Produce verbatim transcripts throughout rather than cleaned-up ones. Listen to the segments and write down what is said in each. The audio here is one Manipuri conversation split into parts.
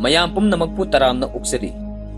ꯃꯌꯥꯝ ꯄꯨꯝꯅꯃꯛꯄꯨ ꯇꯔꯥꯝꯅ ꯑꯣꯛꯆꯔꯤ꯫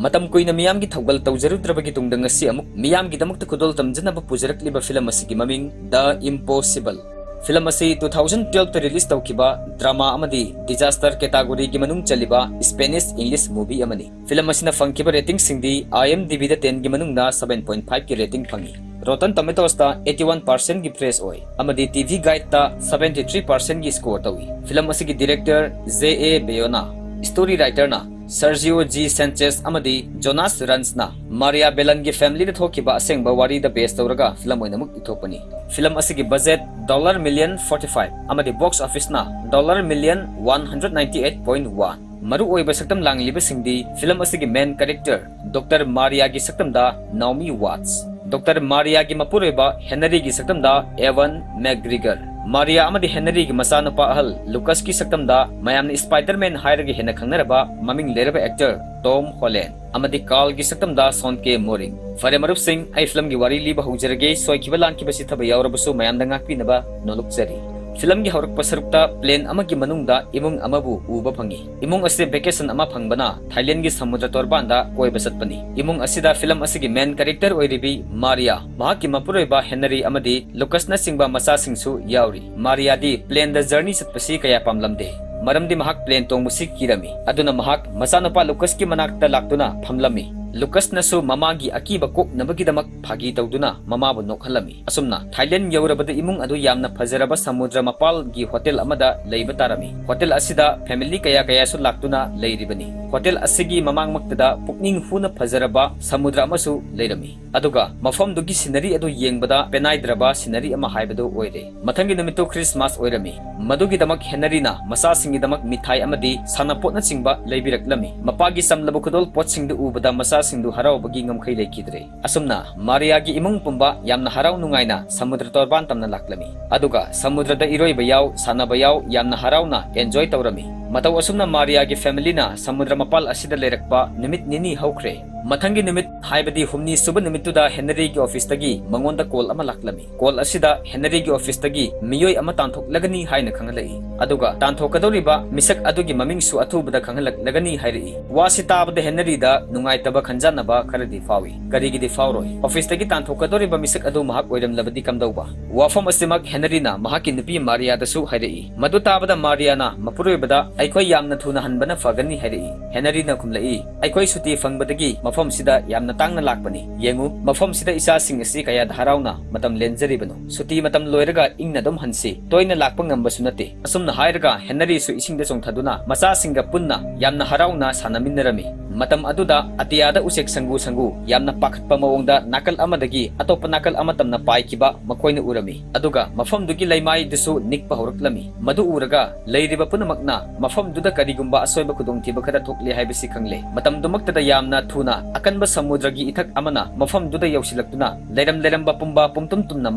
ꯃꯇꯝ ꯀꯨꯏꯅ ꯃꯤꯌꯥꯝꯒꯤ ꯊꯧꯒꯜ ꯇꯧꯖꯔꯨꯗ꯭ꯔꯕꯒꯤ ꯇꯨꯡꯗ ꯉꯁꯤ ꯑꯃꯨꯛ ꯃꯤꯌꯥꯝꯒꯤꯗꯃꯛꯇ ꯈꯨꯗꯣꯜ ꯇꯝꯖꯅꯕ ꯄꯨꯖꯔꯛꯂꯤꯕ ꯐꯤꯂꯝ ꯑꯁꯤꯒꯤ ꯃꯃꯤꯡ The Impossible꯫ ꯐꯤꯂꯝ ꯑꯁꯤ two thousand twelve ꯇ release ꯇꯧꯈꯤꯕ drama ꯑꯃꯗꯤ disaster category ꯒꯤ ꯃꯅꯨꯡ ꯆꯜꯂꯤꯕ Spanish English movie ꯑꯃꯅꯤ꯫ ꯐꯤꯂꯝ ꯑꯁꯤꯅ ꯐꯪꯈꯤꯕ rating ꯁꯤꯡꯗꯤ IMDb ꯗ ten ꯒꯤ ꯃꯅꯨꯡꯗ seven point five ꯀꯤ rating ꯐꯪꯉꯤ꯫ Rotten Tomatoes ꯇ eighty one percent ꯒꯤ praise ꯑꯣꯏ ꯑꯃꯗꯤ TV Guide ꯇ seventy three percent ꯒꯤ score ꯇꯧꯏ꯫ ꯐꯤꯂꯝ ꯑꯁꯤꯒꯤ director J A Bayona, story writer ꯅ Sergio G Sanchez ꯑꯃꯗꯤ Jonas Rans ꯅ Maria Belén ꯒꯤ family ꯗ ꯊꯣꯛꯈꯤꯕ ꯑꯁꯦꯡꯕ ꯋꯥꯔꯤꯗ base ꯇꯧꯔꯒ ꯐꯤꯂꯝ ꯑꯣꯏꯅꯃꯛ ꯏꯊꯣꯛꯄꯅꯤ꯫ ꯐꯤꯂꯝ ꯑꯁꯤꯒꯤ budget dollar million forty five ꯑꯃꯗꯤ box office ꯅ dollar million one hundred ninety eight point one꯫ ꯃꯔꯨꯑꯣꯏꯕ ꯁꯛꯇꯝ ꯂꯥꯡꯂꯤꯕꯁꯤꯡꯗꯤ ꯐꯤꯂꯝ ꯑꯁꯤꯒꯤ main character Doctor Maria ꯒꯤ ꯁꯛꯇꯝꯗ Naomi Watts, Doctor Maria ꯒꯤ ꯃꯄꯨꯔꯣꯏꯕ Henry ꯒꯤ ꯁꯛꯇꯝꯗ Ewan McGregor, Maria ꯑꯃꯗꯤ Henry ꯒꯤ ꯃꯆꯥꯅꯨꯄꯥ ꯑꯍꯜ Lucas ꯀꯤ ꯁꯛꯇꯝꯗ ꯃꯌꯥꯝꯅ Spider-Man ꯍꯥꯏꯔꯒ ꯍꯦꯟꯅ ꯈꯪꯅꯔꯕ ꯃꯃꯤꯡ ꯂꯩꯔꯕ actor Tom Holland, ꯑꯃꯗꯤ Carl ꯒꯤ ꯁꯛꯇꯝꯗ Sean K Moring꯫ ꯐꯔꯦ ꯃꯔꯨꯞꯁꯤꯡ, ꯑꯩ ꯐꯤꯂꯝꯒꯤ ꯋꯥꯔꯤ ꯂꯤꯕ ꯍꯧꯖꯔꯒꯦ꯫ ꯁꯣꯏꯈꯤꯕ ꯂꯥꯟꯈꯤꯕ ꯆꯤꯊꯕ ꯌꯥꯎꯔꯕꯁꯨ ꯃꯌꯥꯝꯗ ꯉꯥꯛꯄꯤꯅꯕ ꯅꯣꯜꯂꯨꯛꯆꯔꯤ꯫ ꯐꯤꯂꯝꯒꯤ ꯍꯧꯔꯛꯄ ꯁꯔꯨꯛꯇ plane ꯑꯃꯒꯤ ꯃꯅꯨꯡꯗ ꯏꯃꯨꯡ ꯑꯃꯕꯨ ꯎꯕ ꯐꯪꯉꯤ꯫ ꯏꯃꯨꯡ ꯑꯁꯤ vacation ꯑꯃ ꯐꯪꯕꯅ Thailand ꯒꯤ ꯁꯃꯨꯗ꯭ꯔ ꯇꯣꯔꯕꯥꯟꯗ ꯀꯣꯏꯕ ꯆꯠꯄꯅꯤ꯫ ꯏꯃꯨꯡ ꯑꯁꯤꯗ ꯐꯤꯂꯝ ꯑꯁꯤꯒꯤ main character ꯑꯣꯏꯔꯤꯕꯤ Maria, ꯃꯍꯥꯛꯀꯤ ꯃꯄꯨꯔꯣꯏꯕ Henry ꯑꯃꯗꯤ Lucas ꯅꯆꯤꯡꯕ ꯃꯆꯥꯁꯤꯡꯁꯨ ꯌꯥꯎꯔꯤ꯫ Maria ꯗꯤ plane ꯗ journey ꯆꯠꯄꯁꯤ ꯀꯌꯥ ꯄꯥꯝꯂꯝꯗꯦ, ꯃꯔꯝꯗꯤ ꯃꯍꯥꯛ plane ꯇꯣꯡꯕꯁꯤ ꯀꯤꯔꯝꯃꯤ꯫ ꯑꯗꯨꯅ ꯃꯍꯥꯛ ꯃꯆꯥꯅꯨꯄꯥ Lucas ꯀꯤ ꯃꯅꯥꯛꯇ ꯂꯥꯛꯇꯨꯅ ꯐꯝꯂꯝꯃꯤ꯫ Lucas ꯅꯁꯨ ꯃꯃꯥꯒꯤ ꯑꯀꯤꯕ ꯀꯣꯛꯅꯕꯒꯤꯗꯃꯛ ꯐꯥꯒꯤ ꯇꯧꯗꯨꯅ ꯃꯃꯥꯕꯨ ꯅꯣꯛꯍꯜꯂꯝꯃꯤ꯫ ꯑꯁꯨꯝꯅ Thailand ꯌꯧꯔꯕꯗ ꯏꯃꯨꯡ ꯑꯗꯨ ꯌꯥꯝꯅ ꯐꯖꯔꯕ ꯁꯃꯨꯗ꯭ꯔ ꯃꯄꯥꯜꯒꯤ hotel ꯑꯃꯗ ꯂꯩꯕ ꯇꯥꯔꯝꯃꯤ꯫ Hotel ꯑꯁꯤꯗ family ꯀꯌꯥ ꯀꯌꯥꯁꯨ ꯂꯥꯛꯇꯨꯅ ꯂꯩꯔꯤꯕꯅꯤ꯫ Hotel ꯑꯁꯤꯒꯤ ꯃꯃꯥꯡꯃꯛꯇꯗ ꯄꯨꯛꯅꯤꯡ ꯍꯨꯅ ꯐꯖꯔꯕ ꯁꯃꯨꯗ꯭ꯔ ꯑꯃꯁꯨ ꯂꯩꯔꯝꯃꯤ꯫ ꯑꯗꯨꯒ ꯃꯐꯝꯗꯨꯒꯤ scenery ꯑꯗꯨ ꯌꯦꯡꯕꯗ ꯄꯦꯅꯥꯏꯗ꯭ꯔꯕ scenery ꯑꯃ ꯍꯥꯏꯕꯗꯨ ꯑꯣꯏꯔꯦ꯫ ꯃꯊꯪꯒꯤ ꯅꯨꯃꯤꯠꯇꯨ Christmas ꯑꯣꯏꯔꯝꯃꯤ꯫ ꯃꯗꯨꯒꯤꯗꯃꯛ Henry ꯅ ꯃꯆꯥꯁꯤꯡꯒꯤꯗꯃꯛ ꯃꯤꯊꯥꯏ ꯑꯃꯗꯤ ꯁꯥꯟꯅꯄꯣꯠꯅꯆꯤꯡꯕ ꯂꯩꯕꯤꯔꯛꯂꯝꯃꯤ꯫ ꯃꯄꯥꯒꯤ ꯆꯝꯂꯕ ꯈꯨꯗꯣꯜ ꯄꯣꯠꯁꯤꯡꯗꯨ ꯎꯕꯗ ꯃꯆꯥꯁꯤꯡꯗꯨ ꯍꯔꯥꯎꯕꯒꯤ ꯉꯝꯈꯩ ꯂꯩꯈꯤꯗ꯭ꯔꯦ꯫ ꯑꯁꯨꯝꯅ Maria ꯒꯤ ꯏꯃꯨꯡ ꯄꯨꯝꯕ ꯌꯥꯝꯅ ꯍꯔꯥꯎ ꯅꯨꯡꯉꯥꯏꯅ ꯁꯃꯨꯗ꯭ꯔ ꯇꯣꯔꯕꯥꯟ ꯇꯝꯅ ꯂꯥꯛꯂꯝꯃꯤ꯫ ꯑꯗꯨꯒ ꯁꯃꯨꯗ꯭ꯔꯗ ꯏꯔꯣꯏꯕ ꯌꯥꯎ, ꯁꯥꯟꯅꯕ ꯌꯥꯎ, ꯌꯥꯝꯅ ꯍꯔꯥꯎꯅ enjoy ꯇꯧꯔꯝꯃꯤ꯫ ꯃꯇꯧ ꯑꯁꯨꯝꯅ ꯃꯥꯔꯤꯌꯥꯒꯤ ꯐꯦꯃꯤꯂꯤꯅ ꯁꯃꯨꯗ꯭ꯔ ꯃꯄꯥꯜ ꯑꯁꯤꯗ ꯂꯩꯔꯛꯄ ꯅꯨꯃꯤꯠ ꯅꯤꯅꯤ ꯍꯧꯈ꯭ꯔꯦ꯫ ꯃꯊꯪꯒꯤ ꯅꯨꯃꯤꯠ, ꯍꯥꯏꯕꯗꯤ ꯍꯨꯝꯅꯤ ꯁꯨꯕ ꯅꯨꯃꯤꯠꯇꯨꯗ ꯍꯦꯅꯔꯤꯒꯤ ꯑꯣꯐꯤꯁꯇꯒꯤ ꯃꯉꯣꯟꯗ ꯀꯣꯜ ꯑꯃ ꯂꯥꯛꯂꯝꯃꯤ꯫ ꯀꯣꯜ ꯑꯁꯤꯗ ꯍꯦꯅꯔꯤꯒꯤ ꯑꯣꯐꯤꯁꯇꯒꯤ ꯃꯤꯑꯣꯏ ꯑꯃ ꯇꯥꯟꯊꯣꯛꯂꯒꯅꯤ ꯍꯥꯏꯅ ꯈꯪꯍꯜꯂꯛꯏ, ꯑꯗꯨꯒ ꯇꯥꯟꯊꯣꯛꯀꯗꯧꯔꯤꯕ ꯃꯤꯁꯛ ꯑꯗꯨꯒꯤ ꯃꯃꯤꯡꯁꯨ ꯑꯊꯨꯕꯗ ꯈꯪꯍꯜꯂꯛꯂꯒꯅꯤ ꯍꯥꯏꯔꯛꯏ꯫ ꯋꯥꯁꯤ ꯇꯥꯕꯗ ꯍꯦꯅꯔꯤꯗ ꯅꯨꯡꯉꯥꯏꯇꯕ ꯈꯟꯖꯥꯟꯅꯕ ꯈꯔꯗꯤ ꯐꯥꯎꯏ꯫ ꯀꯔꯤꯒꯤꯗꯤ ꯐꯥꯎꯔꯣꯏ? ꯑꯣꯐꯤꯁꯇꯒꯤ ꯇꯥꯟꯊꯣꯛꯀꯗꯧꯔꯤꯕ ꯃꯤꯁꯛ ꯑꯗꯨ ꯃꯍꯥꯛ ꯑꯣꯏꯔꯝꯂꯕꯗꯤ ꯀꯝꯗꯧꯕ? ꯋꯥꯐꯝ ꯑꯁꯤꯃꯛ ꯍꯦꯅꯔꯤꯅ ꯃꯍꯥꯛꯀꯤ ꯅꯨꯄꯤ ꯃꯥꯔꯤꯌꯥꯗꯁꯨ ꯍꯥꯏꯔꯛꯏ꯫ ꯃꯗꯨ ꯇꯥꯕꯗ ꯃꯥꯔꯤꯌꯥꯅ ꯃꯄꯨꯔꯣꯏꯕꯗ, "ꯑꯩꯈꯣꯏ ꯌꯥꯝꯅ ꯊꯨꯅ ꯍꯟꯕꯅ ꯐꯒꯅꯤ" ꯍꯥꯏꯔꯛꯏ꯫ ꯍꯦꯅꯔꯤꯅ ꯈꯨꯝꯂꯛꯏ, "ꯑꯩꯈꯣꯏ ꯁꯨꯇꯤ ꯐꯪꯕꯗꯒꯤ ꯃꯐꯝꯁꯤꯗ ꯌꯥꯝꯅ ꯇꯥꯡꯅ ꯂꯥꯛꯄꯅꯤ꯫ ꯌꯦꯡꯉꯨ, ꯃꯐꯝꯁꯤꯗ ꯏꯆꯥꯁꯤꯡ ꯑꯁꯤ ꯀꯌꯥꯗ ꯍꯔꯥꯎꯅ ꯃꯇꯝ ꯂꯦꯟꯖꯔꯤꯕꯅꯣ꯫ ꯁꯨꯇꯤ ꯃꯇꯝ ꯂꯣꯏꯔꯒ ꯏꯪꯅ ꯑꯗꯨꯝ ꯍꯟꯁꯤ꯫ ꯇꯣꯏꯅ ꯂꯥꯛꯄ ꯉꯝꯕꯁꯨ ꯅꯠꯇꯦ꯫" ꯑꯁꯨꯝꯅ ꯍꯥꯏꯔꯒ ꯍꯦꯅꯔꯤꯁꯨ ꯏꯁꯤꯡꯗ ꯆꯣꯡꯊꯗꯨꯅ ꯃꯆꯥꯁꯤꯡꯒ ꯄꯨꯟꯅ ꯌꯥꯝꯅ ꯍꯔꯥꯎꯅ ꯁꯥꯟꯅꯃꯤꯟꯅꯔꯝꯃꯤ꯫ ꯃꯇꯝ ꯑꯗꯨꯗ ꯑꯇꯤꯌꯥꯗ ꯎꯆꯦꯛ ꯁꯪꯒꯨ ꯁꯪꯒꯨ ꯌꯥꯝꯅ ꯄꯥꯈꯠꯄ ꯃꯑꯣꯡꯗ ꯅꯥꯀꯜ ꯑꯃꯗꯒꯤ ꯑꯇꯣꯞꯄ ꯅꯥꯀꯜ ꯑꯃ ꯇꯝꯅ ꯄꯥꯏꯈꯤꯕ ꯃꯈꯣꯏꯅ ꯎꯔꯝꯃꯤ꯫ ꯑꯗꯨꯒ ꯃꯐꯝꯗꯨꯒꯤ ꯂꯩꯃꯥꯏꯗꯨꯁꯨ ꯅꯤꯛꯄ ꯍꯧꯔꯛꯂꯝꯃꯤ꯫ ꯃꯗꯨ ꯎꯔꯒ ꯂꯩꯔꯤꯕ ꯄꯨꯝꯅꯃꯛꯅ ꯃꯐꯝꯗꯨꯗ ꯀꯔꯤꯒꯨꯝꯕ ꯑꯁꯣꯏꯕ ꯈꯨꯗꯣꯡꯊꯤꯕ ꯈꯔ ꯊꯣꯛꯂꯦ ꯍꯥꯏꯕꯁꯤ ꯈꯪꯂꯦ꯫ ꯃꯇꯝꯗꯨꯃꯛꯇꯗ ꯌꯥꯝꯅ ꯊꯨꯅ ꯑꯀꯟꯕ ꯁꯃꯨꯗ꯭ꯔꯒꯤ ꯏꯊꯛ ꯑꯃꯅ ꯃꯐꯝꯗꯨꯗ ꯌꯧꯁꯤꯜꯂꯛꯇꯨꯅ ꯂꯩꯔꯝ ꯂꯩꯔꯝꯕ ꯄꯨꯝꯕ ꯄꯨꯝꯇꯨꯝ ꯇꯨꯝꯅ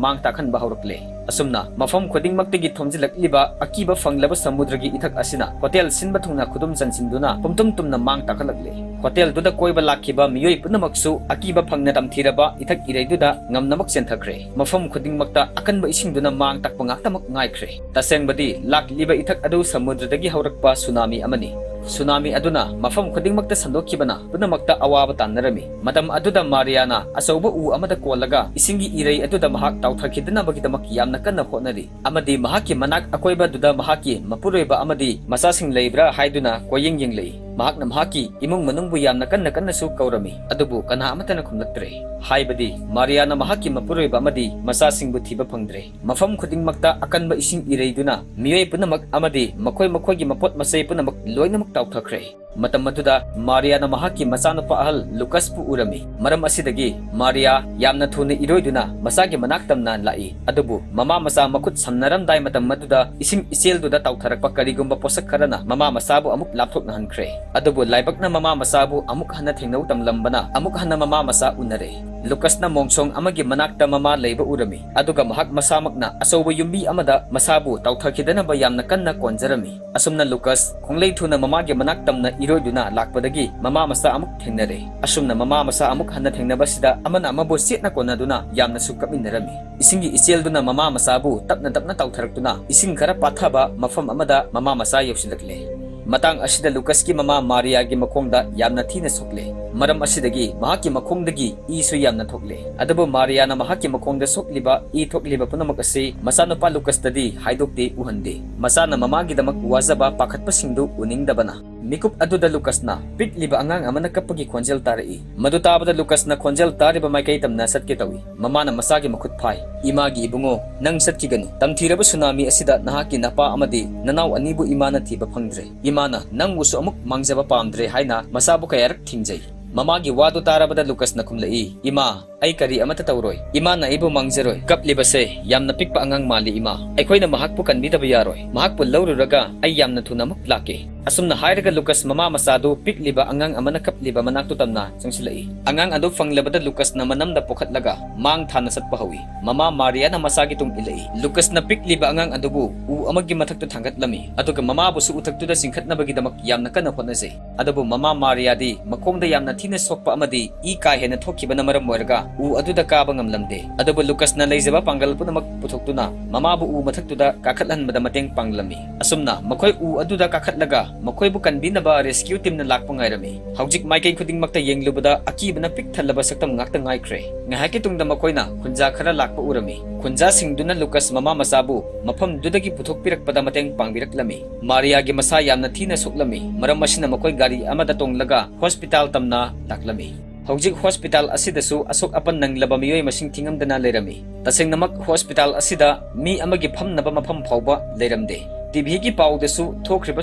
ꯃꯥꯡ ꯇꯥꯛꯍꯟꯕ ꯍꯧꯔꯛꯂꯦ꯫ ꯑꯁꯨꯝꯅ ꯃꯐꯝ ꯈꯨꯗꯤꯡꯃꯛꯇꯒꯤ ꯊꯣꯝꯖꯤꯜꯂꯛꯂꯤꯕ ꯑꯀꯤꯕ ꯐꯪꯂꯕ ꯁꯃꯨꯗ꯭ꯔꯒꯤ ꯏꯊꯛ ꯑꯁꯤꯅ ꯍꯣꯇꯦꯜ ꯁꯤꯟꯕ ꯊꯨꯡꯅ ꯈꯨꯗꯨꯝ ꯆꯟꯁꯤꯟꯗꯨꯅ ꯄꯨꯝꯇꯨꯝ ꯇꯨꯝꯅ ꯃꯥꯡ ꯇꯥꯛꯍꯜꯂꯛꯂꯦ꯫ ꯍꯣꯇꯦꯜꯗꯨꯗ ꯀꯣꯏꯕ ꯂꯥꯛꯈꯤꯕ ꯃꯤꯑꯣꯏ ꯄꯨꯝꯅꯃꯛꯁꯨ ꯑꯀꯤꯕ ꯐꯪꯅ ꯇꯝꯊꯤꯔꯕ ꯏꯊꯛ ꯏꯔꯩꯗꯨꯗ ꯉꯝꯅꯃꯛ ꯆꯦꯟꯊꯈ꯭ꯔꯦ꯫ ꯃꯐꯝ ꯈꯨꯗꯤꯡꯃꯛꯇ ꯑꯀꯟꯕ ꯏꯁꯤꯡꯗꯨꯅ ꯃꯥꯡ ꯇꯥꯛꯄ ꯉꯥꯛꯇꯃꯛ ꯉꯥꯏꯈ꯭ꯔꯦ꯫ ꯇꯁꯦꯡꯕꯗꯤ ꯂꯥꯛꯂꯤꯕ ꯏꯊꯛ ꯑꯗꯨ ꯁꯃꯨꯗ꯭ꯔꯗꯒꯤ ꯍꯧꯔꯛꯄ ꯁꯨꯅꯥꯃꯤ ꯑꯃꯅꯤ꯫ ꯁꯨꯅꯥꯃꯤ ꯑꯗꯨꯅ ꯃꯐꯝ ꯈꯨꯗꯤꯡꯃꯛꯇ ꯁꯟꯗꯣꯛꯈꯤꯕꯅ ꯄꯨꯝꯅꯃꯛꯇ ꯑꯋꯥꯕ ꯇꯥꯟꯅꯔꯝꯃꯤ꯫ ꯃꯇꯝ ꯑꯗꯨꯗ ꯃꯥꯔꯤꯌꯥꯅ ꯑꯆꯧꯕ ꯎ ꯑꯃꯗ ꯀꯣꯜꯂꯒ ꯏꯁꯤꯡꯒꯤ ꯏꯔꯩ ꯑꯗꯨꯗ ꯃꯍꯥꯛ ꯇꯥꯎꯊꯈꯤꯗꯅꯕꯒꯤꯗꯃꯛ ꯌꯥꯝꯅ ꯀꯟꯅ ꯍꯣꯠꯅꯔꯤ꯫ ꯑꯃꯗꯤ ꯃꯍꯥꯛꯀꯤ ꯃꯅꯥꯛ ꯑꯀꯣꯏꯕꯗꯨꯗ ꯃꯍꯥꯛꯀꯤ ꯃꯄꯨꯔꯣꯏꯕ ꯑꯃꯗꯤ ꯃꯆꯥꯁꯤꯡ ꯂꯩꯕ꯭ꯔꯥ ꯍꯥꯏꯗꯨꯅ ꯀꯣꯏꯌꯦꯡ ꯌꯦꯡꯂꯛꯏ꯫ ꯃꯍꯥꯛꯅ ꯃꯍꯥꯛꯀꯤ ꯏꯃꯨꯡ ꯃꯅꯨꯡꯕꯨ ꯌꯥꯝꯅ ꯀꯟꯅ ꯀꯟꯅꯁꯨ ꯀꯧꯔꯝꯃꯤ, ꯑꯗꯨꯕꯨ ꯀꯅꯥ ꯑꯃꯠꯇꯅ ꯈꯨꯝꯂꯛꯇ꯭ꯔꯦ꯫ ꯍꯥꯏꯕꯗꯤ ꯃꯥꯔꯤꯌꯥꯅ ꯃꯍꯥꯛꯀꯤ ꯃꯄꯨꯔꯣꯏꯕ ꯑꯃꯗꯤ ꯃꯆꯥꯁꯤꯡꯕꯨ ꯊꯤꯕ ꯐꯪꯗ꯭ꯔꯦ꯫ ꯃꯐꯝ ꯈꯨꯗꯤꯡꯃꯛꯇ ꯑꯀꯟꯕ ꯏꯁꯤꯡ ꯏꯔꯩꯗꯨꯅ ꯃꯤꯑꯣꯏ ꯄꯨꯝꯅꯃꯛ ꯑꯃꯗꯤ ꯃꯈꯣꯏ ꯃꯈꯣꯏꯒꯤ ꯃꯄꯣꯠ ꯃꯆꯩ ꯄꯨꯝꯅꯃꯛ ꯂꯣꯏꯅꯃꯛ ꯇꯥꯎꯊꯈ꯭ꯔꯦ꯫ ꯃꯇꯝ ꯑꯗꯨꯗ ꯃꯥꯔꯤꯌꯥꯅ ꯃꯍꯥꯛꯀꯤ ꯃꯆꯥꯅꯨꯄꯥ ꯑꯍꯜ ꯂꯨꯀꯁꯄꯨ ꯎꯔꯝꯃꯤ꯫ ꯃꯔꯝ ꯑꯁꯤꯗꯒꯤ ꯃꯥꯔꯤꯌꯥ ꯌꯥꯝꯅ ꯊꯨꯅ ꯏꯔꯣꯏꯗꯨꯅ ꯃꯆꯥꯒꯤ ꯃꯅꯥꯛ ꯇꯝꯅ ꯂꯥꯛꯏ꯫ ꯑꯗꯨꯕꯨ ꯃꯃꯥ ꯃꯆꯥ ꯃꯈꯨꯠ ꯁꯝꯅꯔꯝꯗꯥꯏ ꯃꯇꯝ ꯑꯗꯨꯗ ꯏꯁꯤꯡ ꯏꯆꯦꯜꯗꯨꯗ ꯇꯥꯎꯊꯔꯛꯄ ꯀꯔꯤꯒꯨꯝꯕ ꯄꯣꯠꯁꯛ ꯈꯔꯅ ꯃꯃꯥ ꯃꯆꯥꯕꯨ ꯑꯃꯨꯛ ꯂꯥꯞꯊꯣꯛꯅꯍꯟꯈ꯭ꯔꯦ꯫ ꯑꯗꯨꯕꯨ ꯂꯥꯏꯕꯛꯅ ꯃꯃꯥ ꯃꯆꯥꯕꯨ ꯑꯃꯨꯛ ꯍꯟꯅ ꯊꯦꯡꯅꯧ ꯇꯝꯂꯝꯕꯅ ꯑꯃꯨꯛ ꯍꯟꯅ ꯃꯃꯥ ꯃꯆꯥ ꯎꯅꯔꯦ꯫ ꯂꯨꯀꯁꯅ ꯃꯣꯡꯁꯣꯡ ꯑꯃꯒꯤ ꯃꯅꯥꯛꯇ ꯃꯃꯥ ꯂꯩꯕ ꯎꯔꯝꯃꯤ, ꯑꯗꯨꯒ ꯃꯍꯥꯛ ꯃꯁꯥꯃꯛꯅ ꯑꯆꯧꯕ ꯌꯨꯝꯕꯤ ꯑꯃꯗ ꯃꯁꯥꯕꯨ ꯇꯥꯎꯊꯈꯤꯗꯅꯕ ꯌꯥꯝꯅ ꯀꯟꯅ ꯀꯣꯟꯖꯔꯝꯃꯤ꯫ ꯑꯁꯨꯝꯅ ꯂꯨꯀꯁ ꯈꯣꯡꯂꯩ ꯊꯨꯅ ꯃꯃꯥꯒꯤ ꯃꯅꯥꯛ ꯇꯝꯅ ꯏꯔꯣꯏꯗꯨꯅ ꯂꯥꯛꯄꯗꯒꯤ ꯃꯃꯥ ꯃꯆꯥ ꯑꯃꯨꯛ ꯊꯦꯡꯅꯔꯦ꯫ ꯑꯁꯨꯝꯅ ꯃꯃꯥ ꯃꯆꯥ ꯑꯃꯨꯛ ꯍꯟꯅ ꯊꯦꯡꯅꯕꯁꯤꯗ ꯑꯃꯅ ꯑꯃꯕꯨ ꯆꯦꯠꯅ ꯀꯣꯟꯅꯗꯨꯅ ꯌꯥꯝꯅꯁꯨ ꯀꯞꯃꯤꯟꯅꯔꯝꯃꯤ꯫ ꯏꯁꯤꯡꯒꯤ ꯏꯆꯦꯜꯗꯨꯅ ꯃꯃꯥ ꯃꯆꯥꯕꯨ ꯇꯞꯅ ꯇꯞꯅ ꯇꯥꯎꯊꯔꯛꯇꯨꯅ ꯏꯁꯤꯡ ꯈꯔ ꯄꯥꯊꯕ ꯃꯐꯝ ꯑꯃꯗ ꯃꯃꯥ ꯃꯆꯥ ꯌꯧꯁꯤꯜꯂꯛꯂꯦ꯫ ꯃꯇꯥꯡ ꯑꯁꯤꯗ ꯂꯨꯀꯁꯀꯤ ꯃꯃꯥ ꯃꯥꯔꯤꯌꯥꯒꯤ ꯃꯈꯣꯡꯗ ꯌꯥꯝꯅ ꯊꯤꯅ ꯁꯣꯛꯂꯦ꯫ ꯃꯔꯝ ꯑꯁꯤꯗꯒꯤ ꯃꯍꯥꯛꯀꯤ ꯃꯈꯣꯡꯗꯒꯤ ꯏꯁꯨ ꯌꯥꯝꯅ ꯊꯣꯛꯂꯦ꯫ ꯑꯗꯨꯕꯨ ꯃꯥꯔꯤꯌꯥꯅ ꯃꯍꯥꯛꯀꯤ ꯃꯈꯣꯡꯗ ꯁꯣꯛꯂꯤꯕ ꯏ ꯊꯣꯛꯂꯤꯕ ꯄꯨꯝꯅꯃꯛ ꯑꯁꯤ ꯃꯆꯥꯅꯨꯄꯥ ꯂꯨꯀꯁꯇꯗꯤ ꯍꯥꯏꯗꯣꯛꯇꯦ, ꯎꯍꯟꯗꯦ꯫ ꯃꯆꯥꯅ ꯃꯃꯥꯒꯤꯗꯃꯛ ꯋꯥꯖꯕ ꯄꯥꯈꯠꯄꯁꯤꯡꯗꯨ ꯎꯅꯤꯡꯗꯕꯅ꯫ ꯃꯤꯀꯨꯞ ꯑꯗꯨꯗ ꯂꯨꯀꯁꯅ ꯄꯤꯛꯂꯤꯕ ꯑꯉꯥꯡ ꯑꯃꯅ ꯀꯞꯄꯒꯤ ꯈꯣꯟꯖꯦꯜ ꯇꯥꯔꯛꯏ꯫ ꯃꯗꯨ ꯇꯥꯕꯗ ꯂꯨꯀꯁꯅ ꯈꯣꯟꯖꯦꯜ ꯇꯥꯔꯤꯕ ꯃꯥꯏꯀꯩ ꯇꯝꯅ ꯆꯠꯀꯦ ꯇꯧꯏ꯫ ꯃꯃꯥꯅ ꯃꯆꯥꯒꯤ ꯃꯈꯨꯠ ꯐꯥꯏ꯫ "ꯏꯃꯥꯒꯤ ꯏꯕꯨꯡꯉꯣ, ꯅꯪ ꯆꯠꯈꯤꯒꯅꯨ꯫ ꯇꯝꯊꯤꯔꯕ ꯁꯨꯅꯥꯃꯤ ꯑꯁꯤꯗ ꯅꯍꯥꯛꯀꯤ ꯅꯄꯥ ꯑꯃꯗꯤ ꯅꯅꯥꯎ ꯑꯅꯤꯕꯨ ꯏꯃꯥꯅ ꯊꯤꯕ ꯐꯪꯗ꯭ꯔꯦ꯫ ꯏꯃꯥꯅ ꯅꯪꯕꯨꯁꯨ ꯑꯃꯨꯛ ꯃꯥꯡꯖꯕ ꯄꯥꯝꯗ꯭ꯔꯦ" ꯍꯥꯏꯅ ꯃꯆꯥꯕꯨ ꯀꯌꯥꯔꯛ ꯊꯤꯡꯖꯩ꯫ ꯃꯃꯥꯒꯤ ꯋꯥꯗꯨ ꯇꯥꯔꯕꯗ ꯂꯨꯀꯁꯅ ꯈꯨꯝꯂꯛꯏ, "ꯏꯃꯥ, ꯑꯩ ꯀꯔꯤ ꯑꯃꯠꯇ ꯇꯧꯔꯣꯏ꯫ ꯏꯃꯥꯅ ꯑꯩꯕꯨ ꯃꯥꯡꯖꯔꯣꯏ꯫ ꯀꯞꯂꯤꯕꯁꯦ ꯌꯥꯝꯅ ꯄꯤꯛꯄ ꯑꯉꯥꯡ ꯃꯥꯜꯂꯤ, ꯏꯃꯥ꯫ ꯑꯩꯈꯣꯏꯅ ꯃꯍꯥꯛꯄꯨ ꯀꯟꯕꯤꯗꯕ ꯌꯥꯔꯣꯏ꯫ ꯃꯍꯥꯛꯄꯨ ꯂꯧꯔꯨꯔꯒ ꯑꯩ ꯌꯥꯝꯅ ꯊꯨꯅ ꯑꯃꯨꯛ ꯂꯥꯛꯀꯦ"꯫ ꯑꯁꯨꯝꯅ ꯍꯥꯏꯔꯒ ꯂꯨꯀꯁ ꯃꯃꯥ ꯃꯆꯥꯗꯨ ꯄꯤꯛꯂꯤꯕ ꯑꯉꯥꯡ ꯑꯃꯅ ꯀꯞꯂꯤꯕ ꯃꯅꯥꯛꯇꯨ ꯇꯝꯅ ꯆꯪꯁꯤꯜꯂꯛꯏ꯫ ꯑꯉꯥꯡ ꯑꯗꯨ ꯐꯪꯂꯕꯗ ꯂꯨꯀꯁꯅ ꯃꯅꯝꯗ ꯄꯨꯈꯠꯂꯒ ꯃꯥꯡ ꯊꯥꯅ ꯆꯠꯄ ꯍꯧꯏ꯫ ꯃꯃꯥ ꯃꯥꯔꯤꯌꯥꯅ ꯃꯆꯥꯒꯤ ꯇꯨꯡ ꯏꯜꯂꯛꯏ꯫ ꯂꯨꯀꯁꯅ ꯄꯤꯛꯂꯤꯕ ꯑꯉꯥꯡ ꯑꯗꯨꯕꯨ ꯎ ꯑꯃꯒꯤ ꯃꯊꯛꯇ ꯊꯥꯡꯒꯠꯂꯝꯃꯤ, ꯑꯗꯨꯒ ꯃꯃꯥꯕꯨꯁꯨ ꯎꯊꯛꯇꯨꯗ ꯆꯤꯡꯈꯠꯅꯕꯒꯤꯗꯃꯛ ꯌꯥꯝꯅ ꯀꯟꯅ ꯍꯣꯠꯅꯖꯩ꯫ ꯑꯗꯨꯕꯨ ꯃꯃꯥ ꯃꯥꯔꯤꯌꯥꯗꯤ ꯃꯈꯣꯡꯗ ꯌꯥꯝꯅ ꯊꯤꯅ ꯁꯣꯛꯄ ꯑꯃꯗꯤ ꯏ ꯀꯥ ꯍꯦꯟꯅ ꯊꯣꯛꯈꯤꯕꯅ ꯃꯔꯝ ꯑꯣꯏꯔꯒ ꯎ ꯑꯗꯨꯗ ꯀꯥꯕ ꯉꯝꯂꯝꯗꯦ꯫ ꯑꯗꯨꯕꯨ ꯂꯨꯀꯁꯅ ꯂꯩꯖꯕ ꯄꯥꯡꯒꯜ ꯄꯨꯝꯅꯃꯛ ꯄꯨꯊꯣꯛꯇꯨꯅ ꯃꯃꯥꯕꯨ ꯎ ꯃꯊꯛꯇꯨꯗ ꯀꯥꯈꯠꯍꯟꯕꯗ ꯃꯇꯦꯡ ꯄꯥꯡꯂꯝꯃꯤ꯫ ꯑꯁꯨꯝꯅ ꯃꯈꯣꯏ ꯎ ꯑꯗꯨꯗ ꯀꯥꯈꯠꯂꯒ ꯃꯈꯣꯏꯕꯨ ꯀꯟꯕꯤꯅꯕ rescue teamꯅ ꯂꯥꯛꯄ ꯉꯥꯏꯔꯝꯃꯤ꯫ ꯍꯧꯖꯤꯛ ꯃꯥꯏꯀꯩ ꯈꯨꯗꯤꯡꯃꯛꯇ ꯌꯦꯡꯂꯨꯕꯗ ꯑꯀꯤꯕꯅ ꯄꯤꯛ ꯊꯜꯂꯕ ꯁꯛꯇꯝ ꯉꯥꯛꯇ ꯉꯥꯏꯈ꯭ꯔꯦ꯫ ꯉꯥꯏꯍꯥꯛꯀꯤ ꯇꯨꯡꯗ ꯃꯈꯣꯏꯅ ꯈꯨꯟꯖꯥ ꯈꯔ ꯂꯥꯛꯄ ꯎꯔꯝꯃꯤ꯫ ꯈꯨꯟꯖꯥꯁꯤꯡꯗꯨꯅ ꯂꯨꯀꯁ ꯃꯃꯥ ꯃꯆꯥꯕꯨ ꯃꯐꯝꯗꯨꯗꯒꯤ ꯄꯨꯊꯣꯛꯄꯤꯔꯛꯄꯗ ꯃꯇꯦꯡ ꯄꯥꯡꯕꯤꯔꯛꯂꯝꯃꯤ꯫ ꯃꯥꯔꯤꯌꯥꯒꯤ ꯃꯁꯥ ꯌꯥꯝꯅ ꯊꯤꯅ ꯁꯣꯛꯂꯝꯃꯤ꯫ ꯃꯔꯝ ꯑꯁꯤꯅ ꯃꯈꯣꯏ ꯒꯥꯔꯤ ꯑꯃꯗ ꯇꯣꯡꯂꯒ ꯍꯣꯁꯄꯤꯇꯥꯜ ꯇꯝꯅ ꯂꯥꯛꯂꯝꯃꯤ꯫ ꯍꯧꯖꯤꯛ ꯍꯣꯁꯄꯤꯇꯥꯜ ꯑꯁꯤꯗꯁꯨ ꯑꯁꯣꯛ ꯑꯄꯟ ꯅꯪꯂꯕ ꯃꯤꯑꯣꯏ ꯃꯁꯤꯡ ꯊꯤꯉꯝꯗꯅ ꯂꯩꯔꯝꯃꯤ꯫ ꯇꯁꯦꯡꯅꯃꯛ ꯍꯣꯁꯄꯤꯇꯥꯜ ꯑꯁꯤꯗ ꯃꯤ ꯑꯃꯒꯤ ꯐꯝꯅꯕ ꯃꯐꯝ ꯐꯥꯎꯕ ꯂꯩꯔꯝꯗꯦ꯫ ꯇꯤꯚꯤꯒꯤ ꯄꯥꯎꯗꯁꯨ ꯊꯣꯛꯈ꯭ꯔꯤꯕ